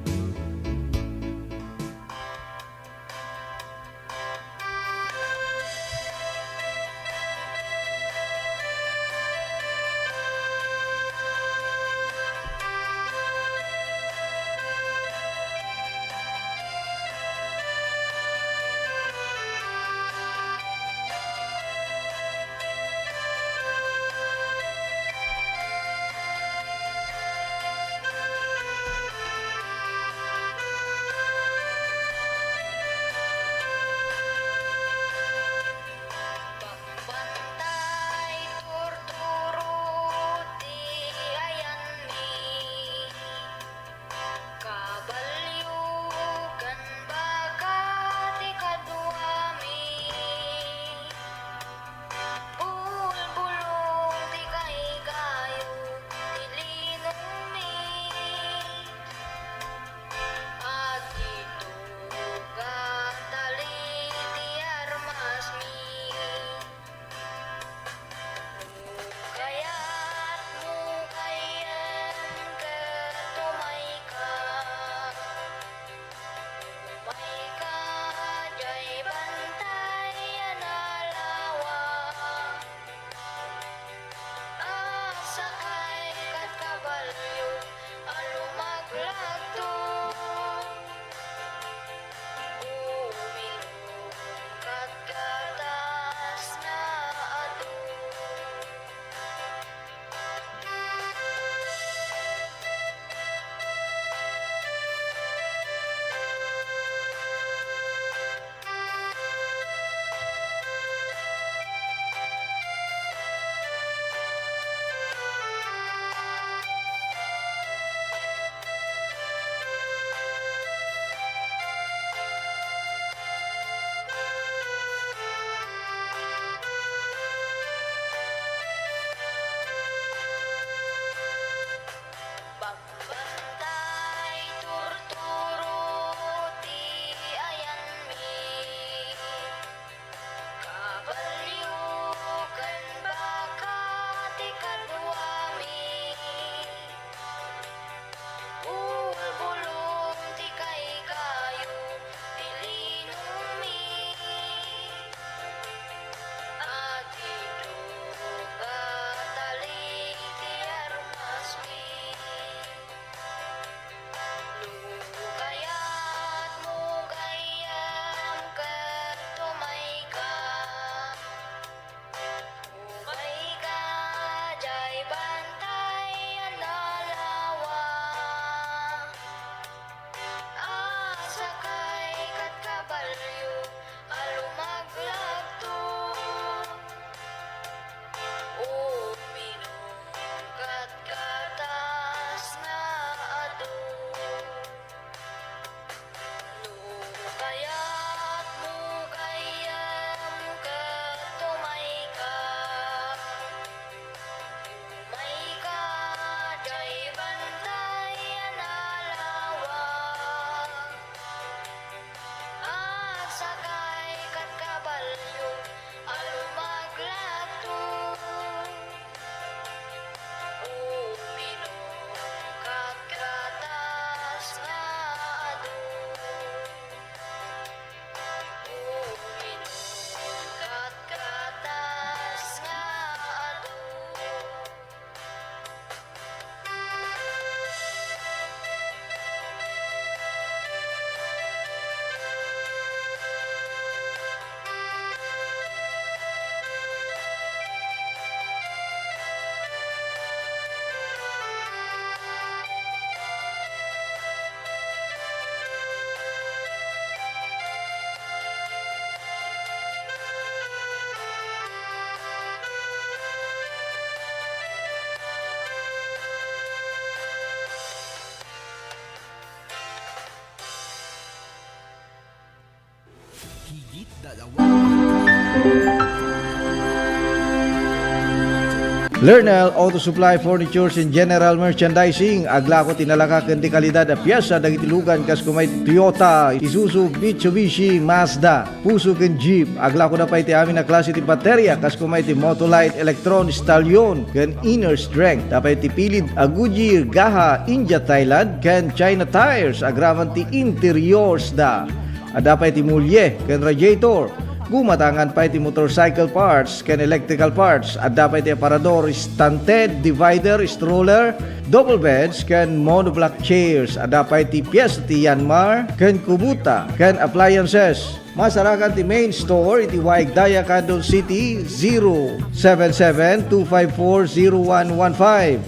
Lernel Auto Supply Furnitures and General Merchandising, aglako ti nalaka ken di kalidad a piesa dagiti lugan kas kumay Toyota, Isuzu, Mitsubishi, Mazda, Fuso ken Jeep. Aglakoda pay ti amin a klase ti bateria kas kumay ti Motolite, Electron, Stallion, ken Inner Strength. Adda pay ti pilid a Goodyear, Gaha, India, Thailand, ken China tires agraman ti interiors da. Adda pay ti mulye ken radiator. Gumatangan pay ti motorcycle parts ken electrical parts. Adda pay ti aparador, stunted, divider, stroller, double beds, ken monoblock chairs. Adda pay ti piyes ti Yanmar ken Kubota ken appliances. Masarakan ti main store iti Waig Daya, Candon City, zero seven seven two five four zero one one five.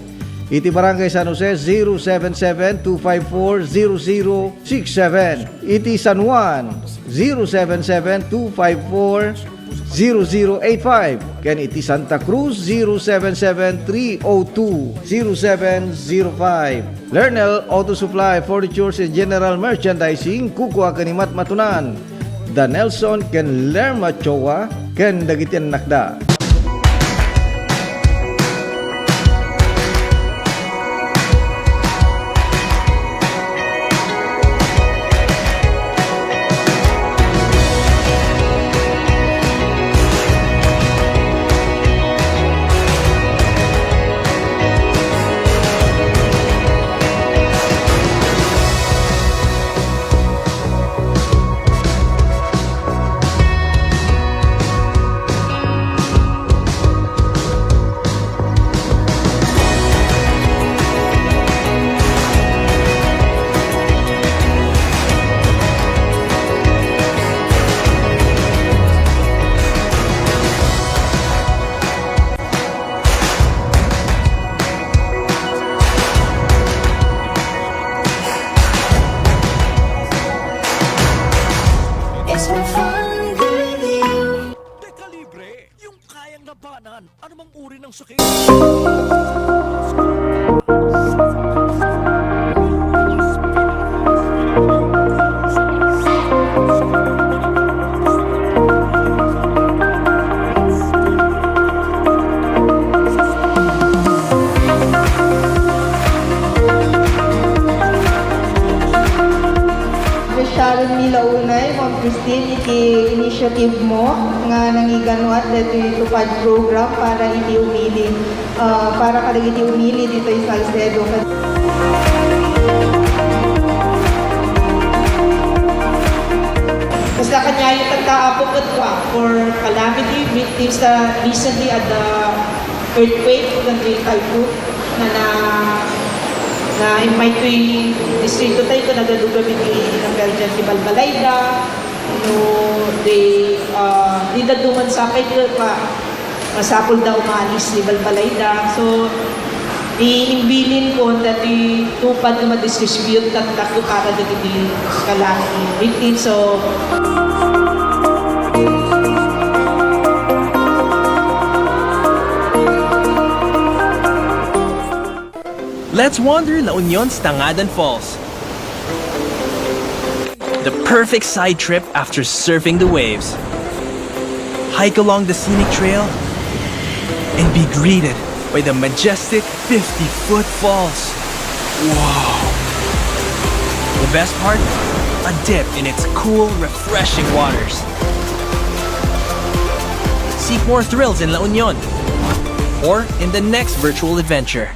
Iti Barangay San Jose, zero seven seven two five four zero zero six seven. Iti San Juan, zero seven seven two five four zero zero eight five. Ken iti Santa Cruz, zero seven seven three oh two zero seven zero five. Lernel Auto Supply, Furnitures and General Merchandising, kukua ken ni Matmatunan, da Nelson ken Lerma Choa, ken dagiti annakda. It's been fun with you. Dekalibre, yung kayang labanan anumang uri ng sakit. Sharon Milaunay, Ma'am Christine, iti initiative mo nga nangiganuat daytoy TUPAD program para iti umili, ah, para kadagiti umili ditoy Salcedo. Kasla kaniayo tatta, Apo, ket for calamity victims, ah, recently at the earthquake, ken ti typhoon, nga na, na-invite toy distrito tayo, ken nagadu kami ti number dyan ti Balbalayda, no, di, ah, di dadduma sapay, ket pa, masapul da umalis ti Balbalayda. So, imbilin ko dati TUPAD nga madistribute tatta para dagiti kalaki. Victims of Let's wander La Union's Tangadan Falls. The perfect side trip after surfing the waves. Hike along the scenic trail and be greeted by the majestic fifty-foot falls. Wow! The best part? A dip in its cool, refreshing waters. Seek more thrills in La Union or in the next virtual adventure.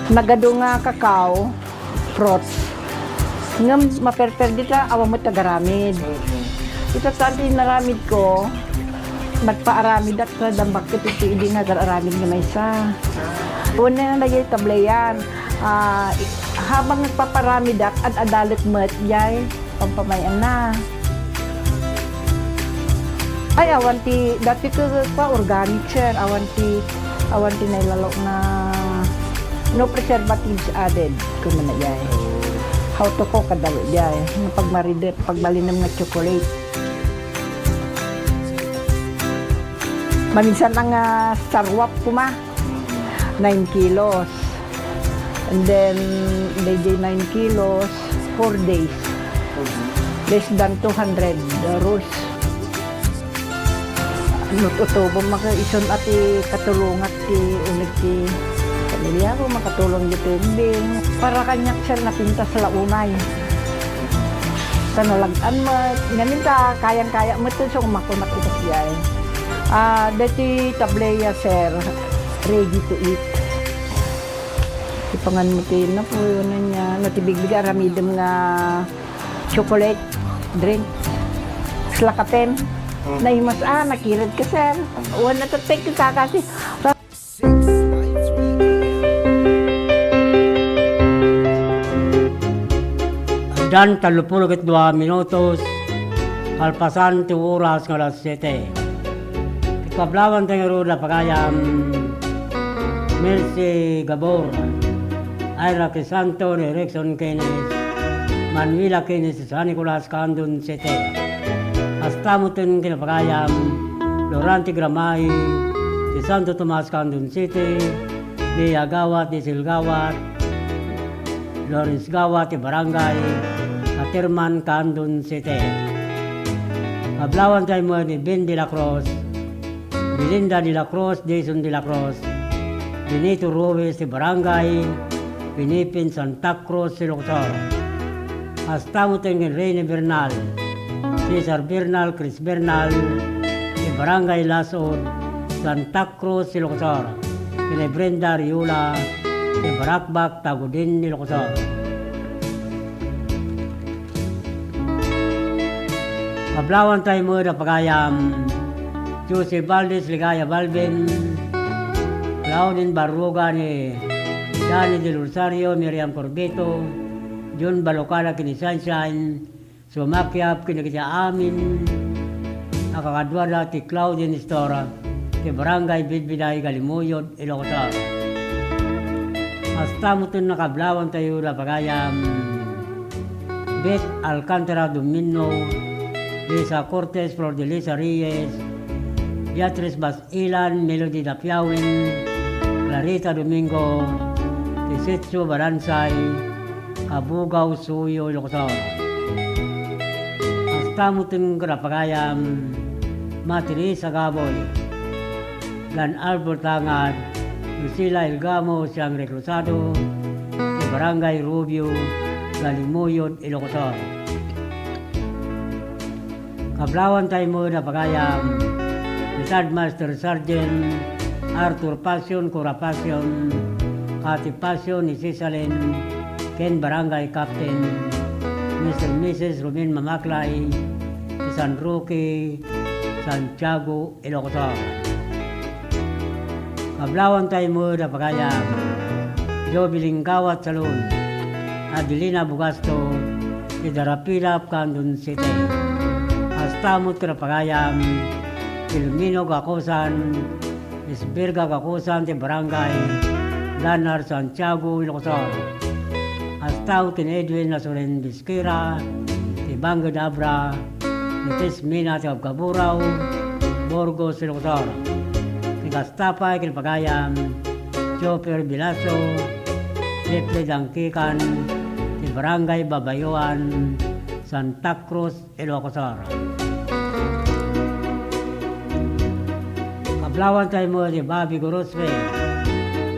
Nagadu nga cacao, fruits. Ngem maperper dita, awan met agaramid. Ita ta ti naramid ko, nagpaaramidak ta dambak ket iti idi nga agar-aramid nga maysa. Una nga dagiti tableyan, ah, i-, habang nagpaparamidak, ad-adalet met jay pampamayan-na. Ay, awan ti, dati ko pa organic, sir. Awan ti, awan ti nailalo nga no preservatives added, kunana jay. How to cook, kadalo jay. Nga pagmaride, pagbalinem nga chocolate. Maminsan nga sarwap kuma, nine kilos. And then, dayjay nine kilos, four days. Less than two hundred, uh, rolls. Nut-, utubom maka isun a ti katulongan ti uneg ti pamilya ko, makatulong ditoy bing. Para kaniak, sir, napintas la unay. Ta nalag-an met. Ngamin ta kayang-kaya met, so, makunak iti siya, eh. Ah, deti tableya, sir, ready to eat. Ipangan mo ti napuyo na niya. No, ti bigbig aramidem nga chocolate drink. Slakaten. Hmm. Naimas, ah, nakired ka, sir. Wan na to, thank you, kakasi. Dan tallopulo ket dua minutos, kalpasan ti oras nga alas siete. Ket pablawan tayo ngarud a pagayam, Mercy Gabor, Ira Crisanto, ni Rexon Kenneth, Manuela Kenneth, San Nicolas, Candon City. Hasta mo ten kinapagayam, Lorante Gramay, ti Santo Tomas, Candon City, Lia Gawat, Diesel Gawat, Lawrence Gawat, ti Barangay Caterman, Candon City. Pablawan tayo mo ni Ben de la Cruz, Belinda de la Cruz, Jason de la Cruz, Benito Ruiz, ti Barangay Pinipin, Santa Cruz, Ilocos Sur. Hasta mo ten ken Rene Bernal, Cesar Bernal, Chris Bernal, ti Barangay Lasud, Santa Cruz, Ilocos Sur. Ken ni Brenda Riola, ti Baracbac, Tagudin, Ilocos Sur. Pablawan tayo met a pagayam, Jose Valdez, Ligaya Balvin, Claudine Barruga, ni Danny Del Rosario, Miriam Corbito, Jun Balocada, ken ni Sunshine, sumakiap ken dagiti amin a kakaduada ti Claudine Store, ti Barangay Bidbiday, Galimuyod, Ilocos Sur. Hasta mo ten nakablawan tayo a pagayam, Beth Alcantara Domino, Lisa Cortez, Flor de Lisa Reyes, Beatrice Bas Ilan, Melody Dapiawin, Clarita Domingo, Tisitio Balansay, Kabugao, Suyo, Ilocos Sur. Hasta mo ten kinapagayam, Ma Teresa Gaboy, Glenn Albert Tangad, Lucila Ilgamo, Siang Reclusado, ti Barangay Rubio, Galimuyod, Ilocos Sur. Kablawan tayo met a pagayam, Retired Master Sergeant Arthur Passion, Cora Passion, Cathy Passion, ni Cisalin, ken Barangay Captain, Mister Missus Rumin Mamaklay, ti San Roque, Santiago, Ilocos Sur. Kablawan tayo met a pagayam, Joby Linggawat Salon, Adelina Bugasto, ti Darapilap, Candon City. Hasta met ken a pagayam, Filomeno Gacosan, Isbirga Gacosan, ti Barangay Lanar, Santiago, Ilocos Sur. Hasta ken Edwin Nasuren Bisquera, ti Banged Abra, ni Tesmina ti Kabkaburao, Burgos, Ilocos Sur. Ti kasta pay ken pagayam, Chopper Bilaso, Jeffrey Dangkikan, ti Barangay Babayoan, Santa Cruz, Ilocos Sur. Kablawan tayo mo ni Bobby Gorospe,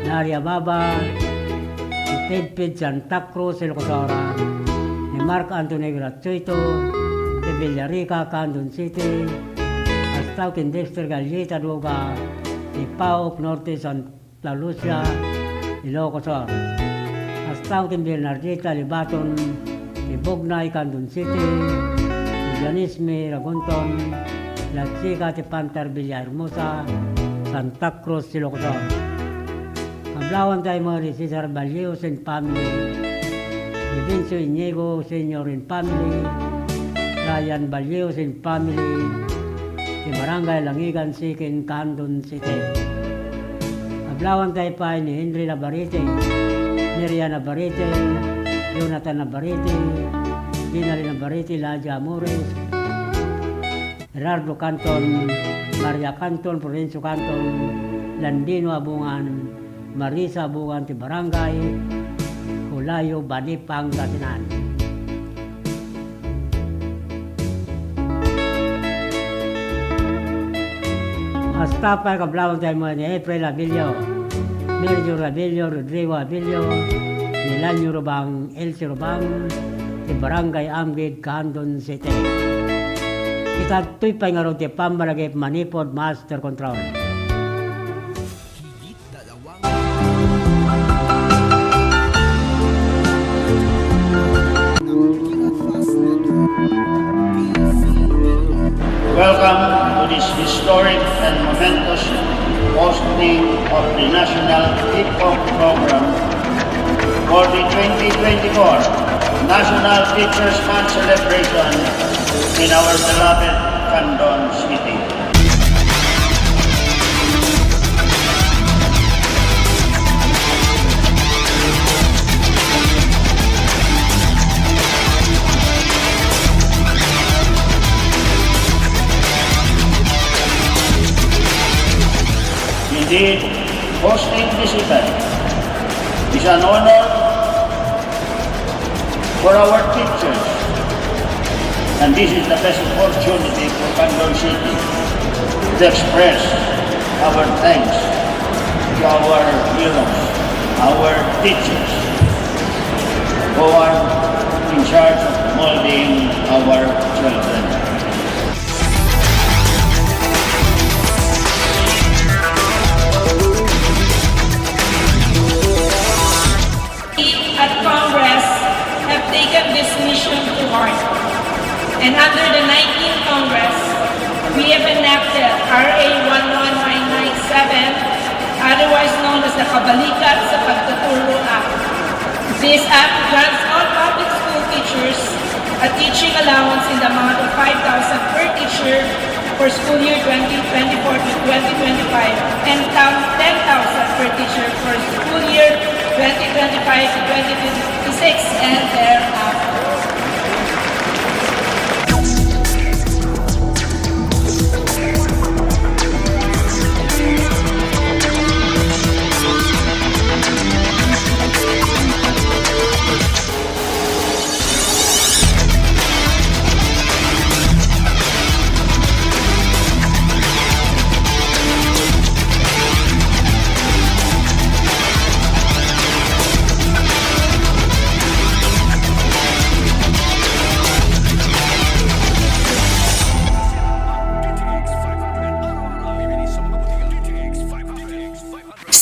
Daria Baba, ni Pedped Santa Cruz, Ilocos Sur, ni Mark Anthony Gratuito, ti Villarica, Candon City, hasta ken Dexter Galleta Duga, ti Paok Norte, Santa Lucia, Ilocos Sur. Hasta ken Bernardita Libaton, ti Bugnay, Candon City, ni Janice May Ragonton, La Chica, ti Pantar, Villahermosa, Santa Cruz, Ilocos Sur. Kablawan tayo mo ni Cesar Ballios and family, ni Vincio Inigo Senior and family, Ryan Ballios and family, ti Barangay Langigan Sikin, Candon City. Kablawan tayo pay ni Henry Navarrete, Miriam Navarrete, Jonathan Navarrete, Dinali Navarrete, Ladia Amores, Gerardo Canton, Maria Canton, Florencio Canton, Landino Abungan, Marisa Abungan ti Barangay Colayo, Bani, Pangasinan. Mastaff, kablawang tayo mo ni April Abilio, Melchor Abilio, Rodrigo Abilio, Milanio Rubang, Elsie Rubang, ti Barangay Amgid, Candon City. Ita toy pay ngarud ti pammalagip manipud master control. Welcome to this historic and momentous hosting of the National Hip Hop Program for the twenty twenty-four National Teachers' Month celebration in our beloved Candon City. Indeed, hosting this event is an honor for our teachers, and this is the best opportunity for Candon City to express our thanks to our heroes, our teachers, who are in charge of molding our children. At Congress have taken this mission to heart. And under the nineteenth Congress, we have enacted R A one one nine nine seven, otherwise known as the Kabalikat sa Pagtuturo Act. This act grants all public school teachers a teaching allowance in the amount of five thousand per teacher for school year twenty twenty-four to twenty twenty-five and ten thousand per teacher for school year twenty twenty-five to twenty twenty-six and thereafter.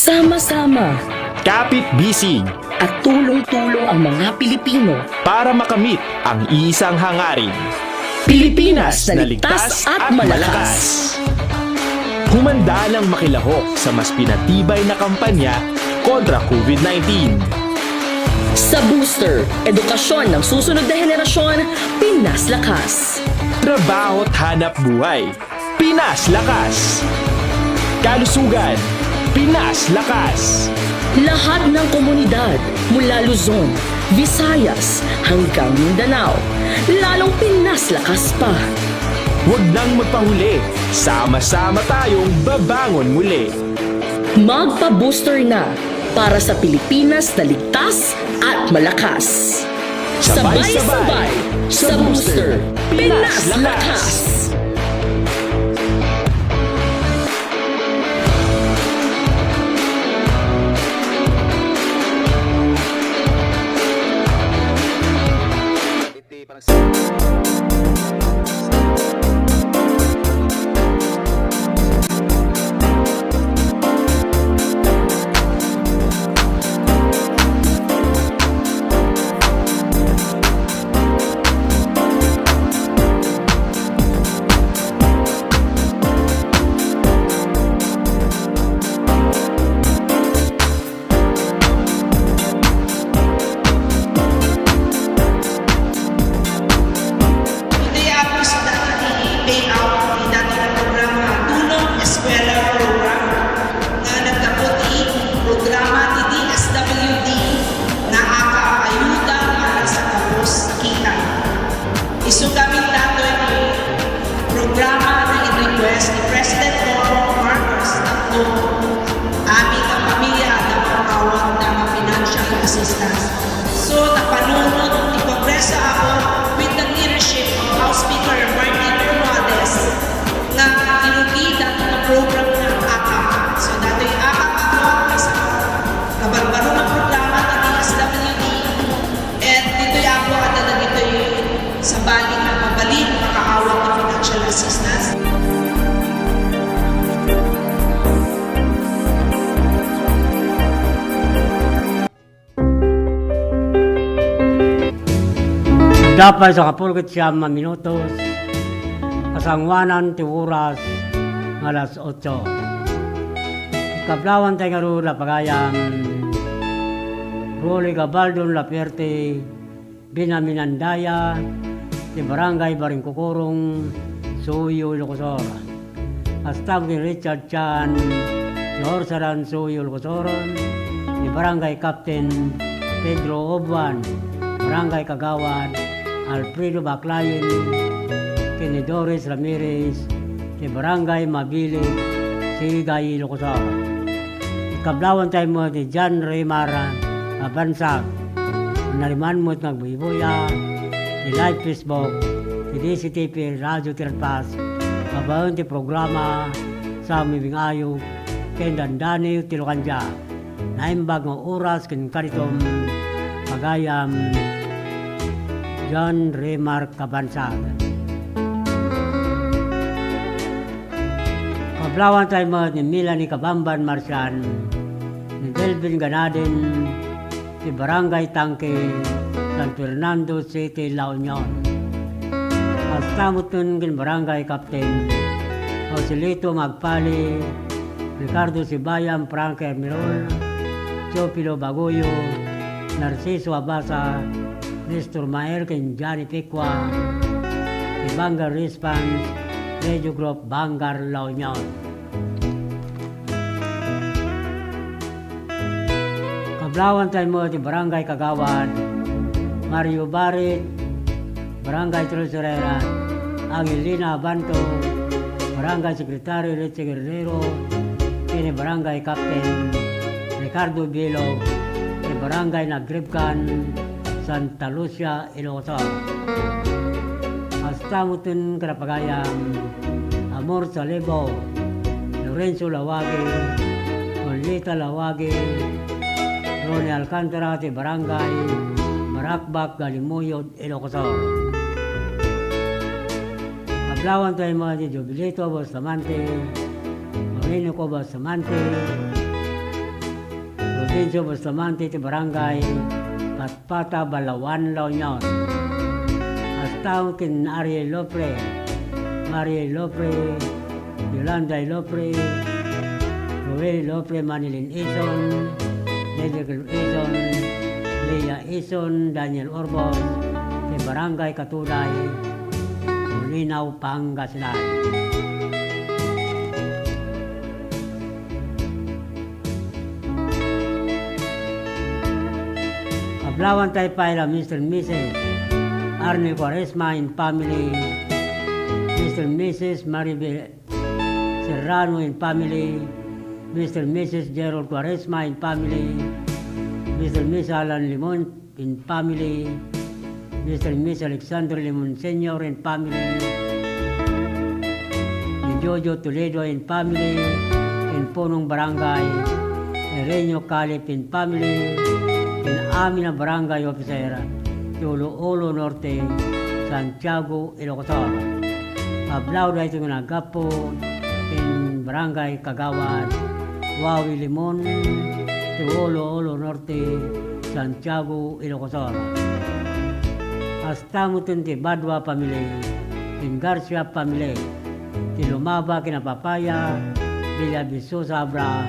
Sama-sama. Kapit-bisig. At tulong-tulong ang mga Pilipino. Para makamit ang isang hangarin. Pilipinas na ligtas at malakas. Humanda nang makilahok sa mas pinatibay na kampanya kontra COVID nineteen. Sa Booster, edukasyon ng susunod na henerasyon, Pinas Lakas. Trabaho't hanap buhay, Pinas Lakas. Kalusugan, Pinas Lakas. Lahat ng komunidad mula Luzon, Visayas hanggang Mindanao, lalong Pinas Lakas pa. Huwag nang magpahuli, sama-sama tayong babangon muli. Magpa-booster na para sa Pilipinas na ligtas at malakas. Sabay-sabay sa Booster, Pinas Lakas! Today, August, dati ti payout ti dati nga programa, Tulong Eskwela Program, nga naggapu ti programa ti D S W D nga aka-ayuda para sa gabus a kita. Isu gamin datoy ti programa nga in-request ni President Bongbong Marcos tapno amin nga pamilya adda maawat nga financial assistance. So, napanunot ti Kongreso apo with the leadership of House Speaker Martin Romualdez nga inugi dati nga program Financial assistance. Adda pay sa kapulkit siam a minutos, kasangoanan ti oras nga alas otso. Kablawan tayo ngarud a pagayam, Rolly Gabaldon Lapierte, Binaminandaya, ti Barangay Baringkukurong, Suyo, Ilocos Sur. Kasta met ni Richard Chan, ti Orsaran, Suyo, Ilocos Sur, ni Barangay Captain Pedro Obuan, Barangay Kagawad Alfredo Baclayen, ken ni Doris Ramirez, ti Barangay Mabilig, Sigay, Ilocos Sur. Kablawan tayo met ni John Remar Abansag. Nariman met nga agbuybuya ti live Facebook ti D C T P Radio Tiralpas, babaen ti programa Saomi Bing-ayog ken Dandani ti Lukandia. Naimbag nga oras ken kanitom, pagayam, John Remar Abansag. Kablawan tayo met ni Melanie Kabamban Marcian, ni Delvin Ganaden, ti Barangay Tangke, San Fernando City, La Union. Kasta met ken Barangay Captain Joselito Magpali, Ricardo Sibayan, Frank Hermirol, Teofilo Bagoyo, Narciso Abasa, Nestor Maer ken Johnny Pecua, ti Vanguard Response Radio Group, Vanguard, La Union. Kablawan tayo met ti Barangay Kagawad Mario Barit, Barangay Tresurera Angelina Abanto, Barangay Secretary Richie Guerrero, ken ni Barangay Captain Ricardo Bilog, ti Barangay Nagribkan, Santa Lucia, Ilocos Sur. Kasta met ken pagayam, Amor Salibo, Lorenzo Lawagi, Lolita Lawagi, Ronnie Alcantara ti Barangay Barakbak, Galimuyod, Ilocos Sur. Kablawan tayo met ni Jobilito Bustamante, Domenico Bustamante, Provincia Bustamante ti Barangay Patpata, Balaoan, La Union. Kasta met ken Ariel Lopre, Marie Lopre, Yolanda Lopre, Roel Lopre, Manilin Ison, Dedrick Ison, Leah Ison, Daniel Orbos, ti Barangay Katuday, Bolinao, Pangasinan. Kablawan tayo pay la Mister and Missus Arnel Cuaresma and family, Mister and Missus Maribel Serrano and family, Mister and Missus Gerald Cuaresma and family, Mister and Missus Alan Limon and family, Mister and Missus Alexander Limon Senior and family, ni Jojo Toledo and family, ken punong barangay Erenio Calip and family, ken amin a barangay officer ti Olo-olo Norte, Santiago, Ilocos Sur. Kablaw daytoy nga naggapu ken Barangay Kagawad Wawi Limon, ti Olo-olo Norte, Santiago, Ilocos Sur. Kasta met ti Badua family, ken Garcia family, ti Lumaba ken Apapaya, Villa Visosa, Abra,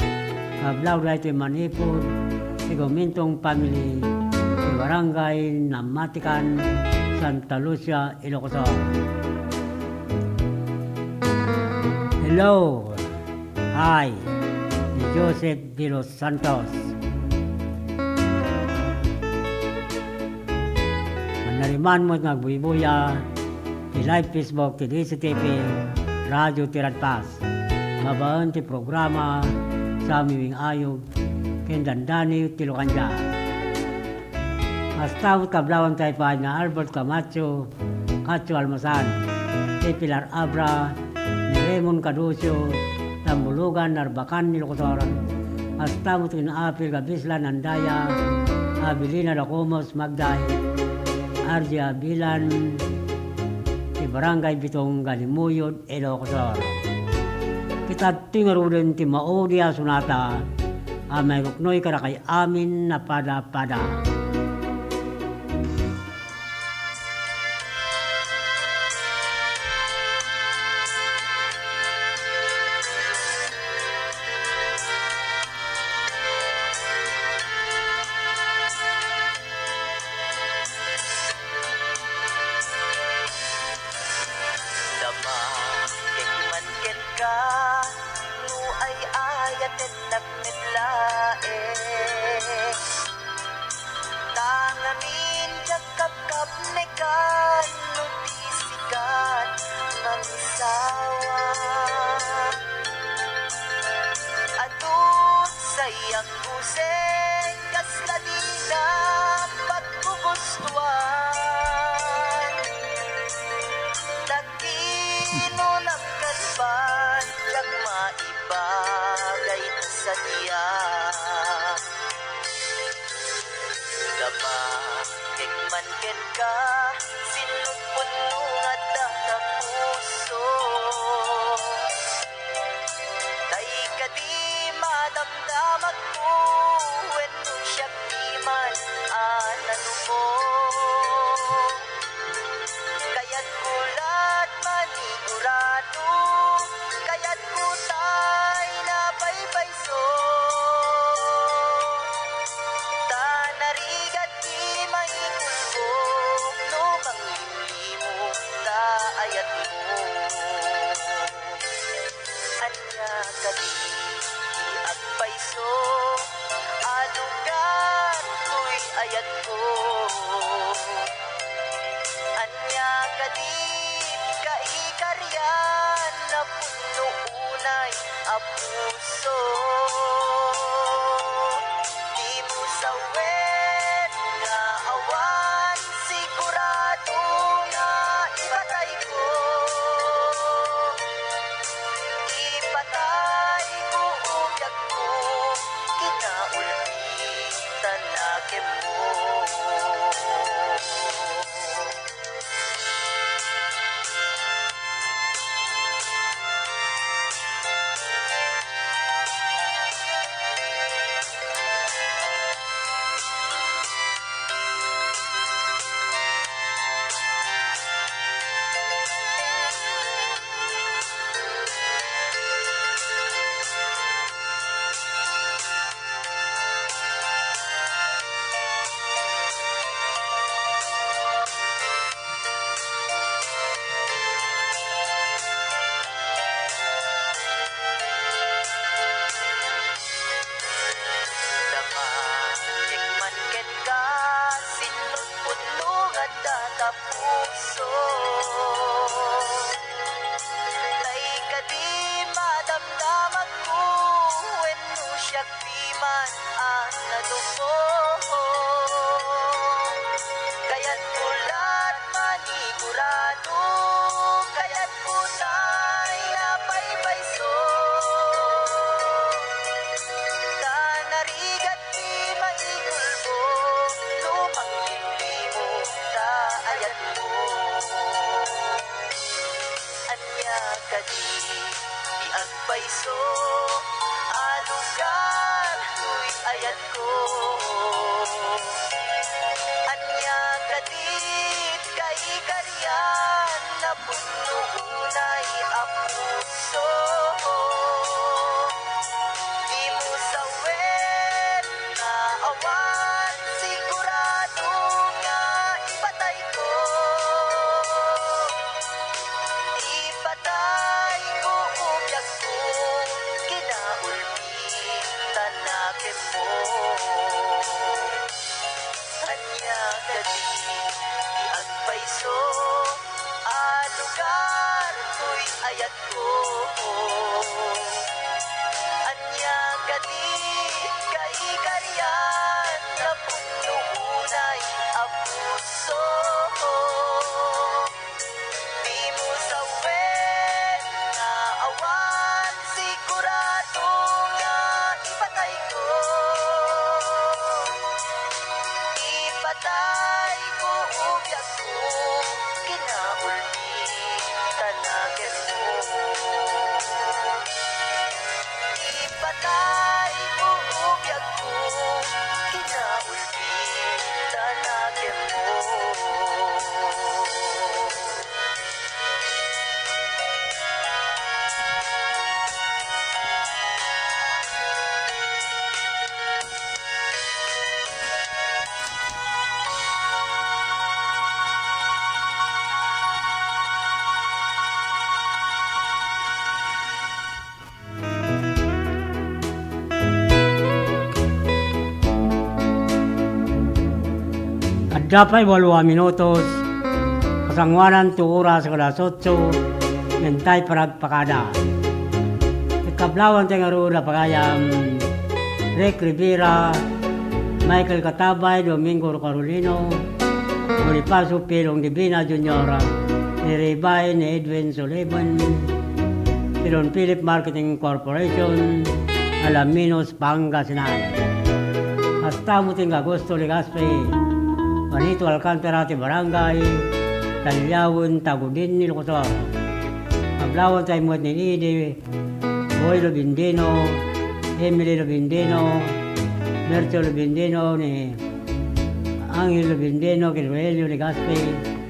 kablaw daytoy manipud ti Gumintong family, ti Barangay Namatikan, Santa Lucia, Ilocos Sur. Hello. Hi. Ni Joseph de los Santos. Mannariman met nga agbuybuya ti live Facebook ti D C T P Radio Tiradpas, babaen ti programa Saomi Bing-ayog ken Dandani ti Lukandia. Kasta met kablawan tayo pay ni Albert Camacho, Cacho Almasan, ni Pilar Abra, ni Raymond Caducio, Tambulugan, Narbacan, Ilocos Sur. Kasta met ken Apil Gabislan Andaya, Abilina Lacomos Magday, R J Abilan, ti Barangay Bitong, Galimuyod, Ilocos Sur. Kitadtoy ngaruden ti maudi a sonata a mairuknoy kadakay amin a pada-pada. Dama, kek man kenka, no ay-ayatennak met laeng. Ta ngamin diak kapkapnekan no di sikan mangisawa. Adu say anggusen kasla dina paggugustuan. Ta kinunam kalban diak maibagay ti sadia. Dama, kek man kenka, sinno punno nga adda ta puso. Tay kadi madamdamakko wenno siak diman a nanumo. Kayatko lat manigurado, kayatko tay napaypayso. Ta narigat ti maikulbo no manglimlimos ta ayatmo. Ania kadi ti agpayso a lugar toy ayatko? Ania kadi kaikarian a punno unay a puso? Dimo sawen nga awan sigurado nga ipatayko. Ipatayko o biagko, kinaulpitan a kenmo. Dama, kek man kenka, sinno punno nga adda ta puso. Tay kadi madamdamakko wenno siak diman a nanumo. Kayatko lat manigurado, kayatko tay napaypayso. Ta narigat ti maikulbo no manglimlimos ta ayatmo. Ania kadi ti agpayso a lugar toy ayatko? Ania kadi ti kaikarian a punno unay a puso? Dimo sawen nga awan sigurado nga ipatayko. Ipatayko o biagko, kinaulpitan a kenmo. Ania kadi ti agpayso a lugar toy ayatko? Ania kadi kaikarian a punno unay a puso? Dimo sawen nga awan sigurado nga ipatayko. Ipatayko o biagko, kinaulpitan Siapay ulo a minutos, kasangoanan ti oras nga alas otso, ngem tay panagpakada. Ket kablawan tay ngarud a pagayam, Rick Rivera, Michael Katabay, Domingo Carolino, Bonifacio Pilong Divina Junior, ni Ribay ni Edwin Sullivan, ti Don Philip Marketing Corporation, Alaminos, Pangasinan. Kasta met ti Augusto Legaspi, Juanito Alcantara ti barangay, Taliawen, Tagudin, Ilocos Sur. Kablawan tay met ni Idi, Boy Lubindino, Emily Lubindino, Mercio Lubindino, ni Angel Lubindino, ken Rogelio Legaspi,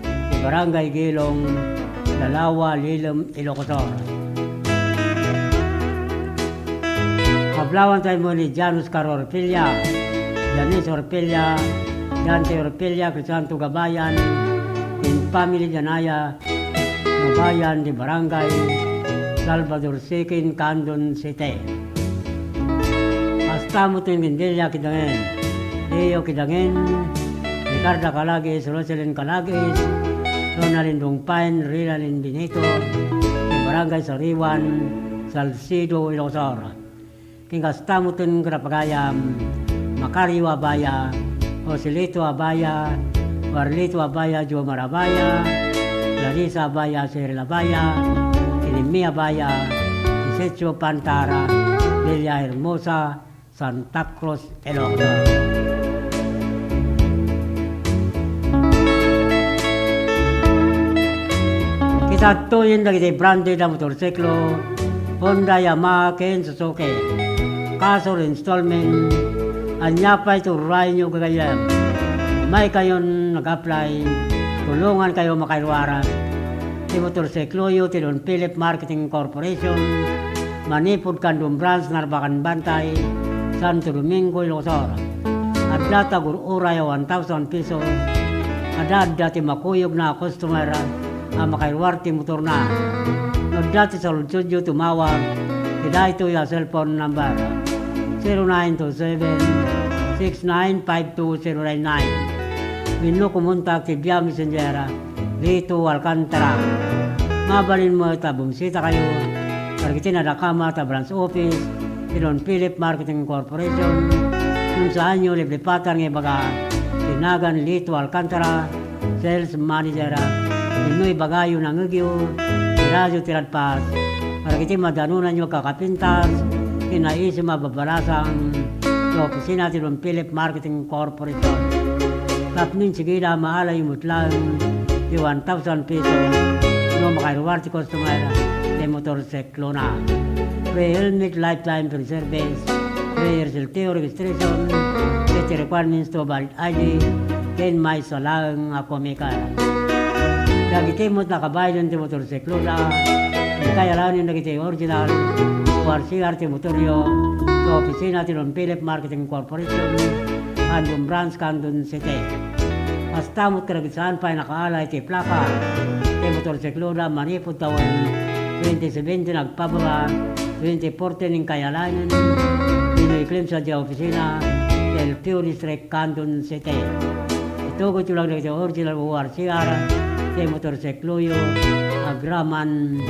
ti barangay Gilong, Lalawa, Lilem, Ilocos Sur. Kablawan tay met ni Janus Caro Orpilla, Janice Orpilla, Dante Orpilla, Crisanto Gabayan, ken family Janaya, Gabayan ti barangay Salvador Sikin, Candon City. Kasta met ti Gindelia Kidangen, Leo Kidangen, Ricarda Calagis, Roselyn Calagis, Ronaldin Dungpain, Rilalin Benito, ti barangay Sariwan, Salcedo, Ilocos Sur. Ken kasta met ti kadapagayam, Macario Abaya, Joselito Abaya, Warlito Abaya, Jomar Abaya, Larissa Abaya, Cheryl Abaya, Inemi Abaya, Isetio Pantara, Delia Hermosa, Santa Cruz, Ilocos. Kitadtoyen dagiti branded a motorsiklo, Honda, Yamaha, ken Suzuki. Kasor installment, ania pay ti urayyo gagayyem? Maykayon nag-apply, tulongankayo makairuar. Ti motorsikloyo ti Don Philip Marketing Corporation, manipud Candon Branch, Narbacan Bantay, Santo Domingo, Ilocos Sur. Adda ti agur-uray a one thousand pesos. Adda-adda ti makuyogna a customer a makairuar ti motorna. No adda ti saludsodyo, tumawag iti daytoy a cellphone number, zero nine two seven, six nine five two zero nine nine. Wenno kumontak ti via messenger, Lito Alcantara. Mabalin met a bumisitakayo kadagiti nadakamat a branch office ti Don Philip Marketing Corporation. Ngem saanyo liplipatan nga ibaga ti nagan Lito Alcantara, sales manager, wenno ibagayo nangngegyo ti radio ti Radpas kadagiti madanonanyo a kakapintas ken naisim a babalasang ti opisina ti Don Philip Marketing Corporation. Tapno insigida, maalayo met laeng ti one thousand pesos no makairuar ti customer ti motorsiklona. Free helmet, lifetime free service, free R C L T O registration, ket ti requirements to valid I D, ken maysa laeng a komiker. Dagiti met nakabaylen ti motorsiklona, inkay alaenen dagiti original O R C R ti motoryo ti opisina ti Don Philip Marketing Corporation, Candon Branch, Candon City. Kasta met kadagiti saan pay nakaala iti plaka ti motorsiklona manipud tawen twenty seventeen agpabaga twenty fourteen, inkay alaenen wenno i-claim sadiay opisina ti L T O District, Candon City. Itugotyo lang dagiti original O R C R ti motorsikloyo agraman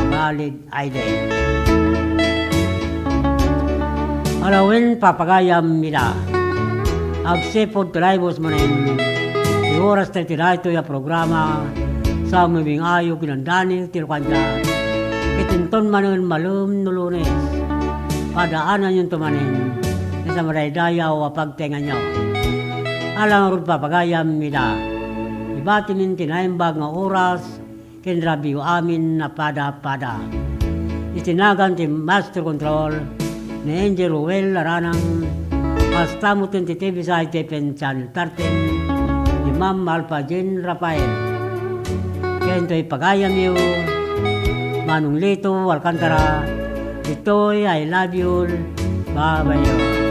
valid I D. Alawen, papagayam ida. Agsipud ti laybos manen ti oras tayo ti daytoy a programa, sa mabing ayo kinandani ti lukanda. Ket inton manen malem no Lunes, padaananyonto manen ti sa madaydayaw a pagtengnganyo. Ala ngarud, papagayam ida. Ibatimin ti naimbag nga oras ken rabii amin a pada-pada. Iti nagan ti Master Control, ni Engineer Ruel Aranang, kasta met ti T V side ti F M Channel thirteen, ni Ma'am Alpha Jean Rafael. Ken toy pagayamyo, Manong Lito Alcantara, ditoy I love you, babayo.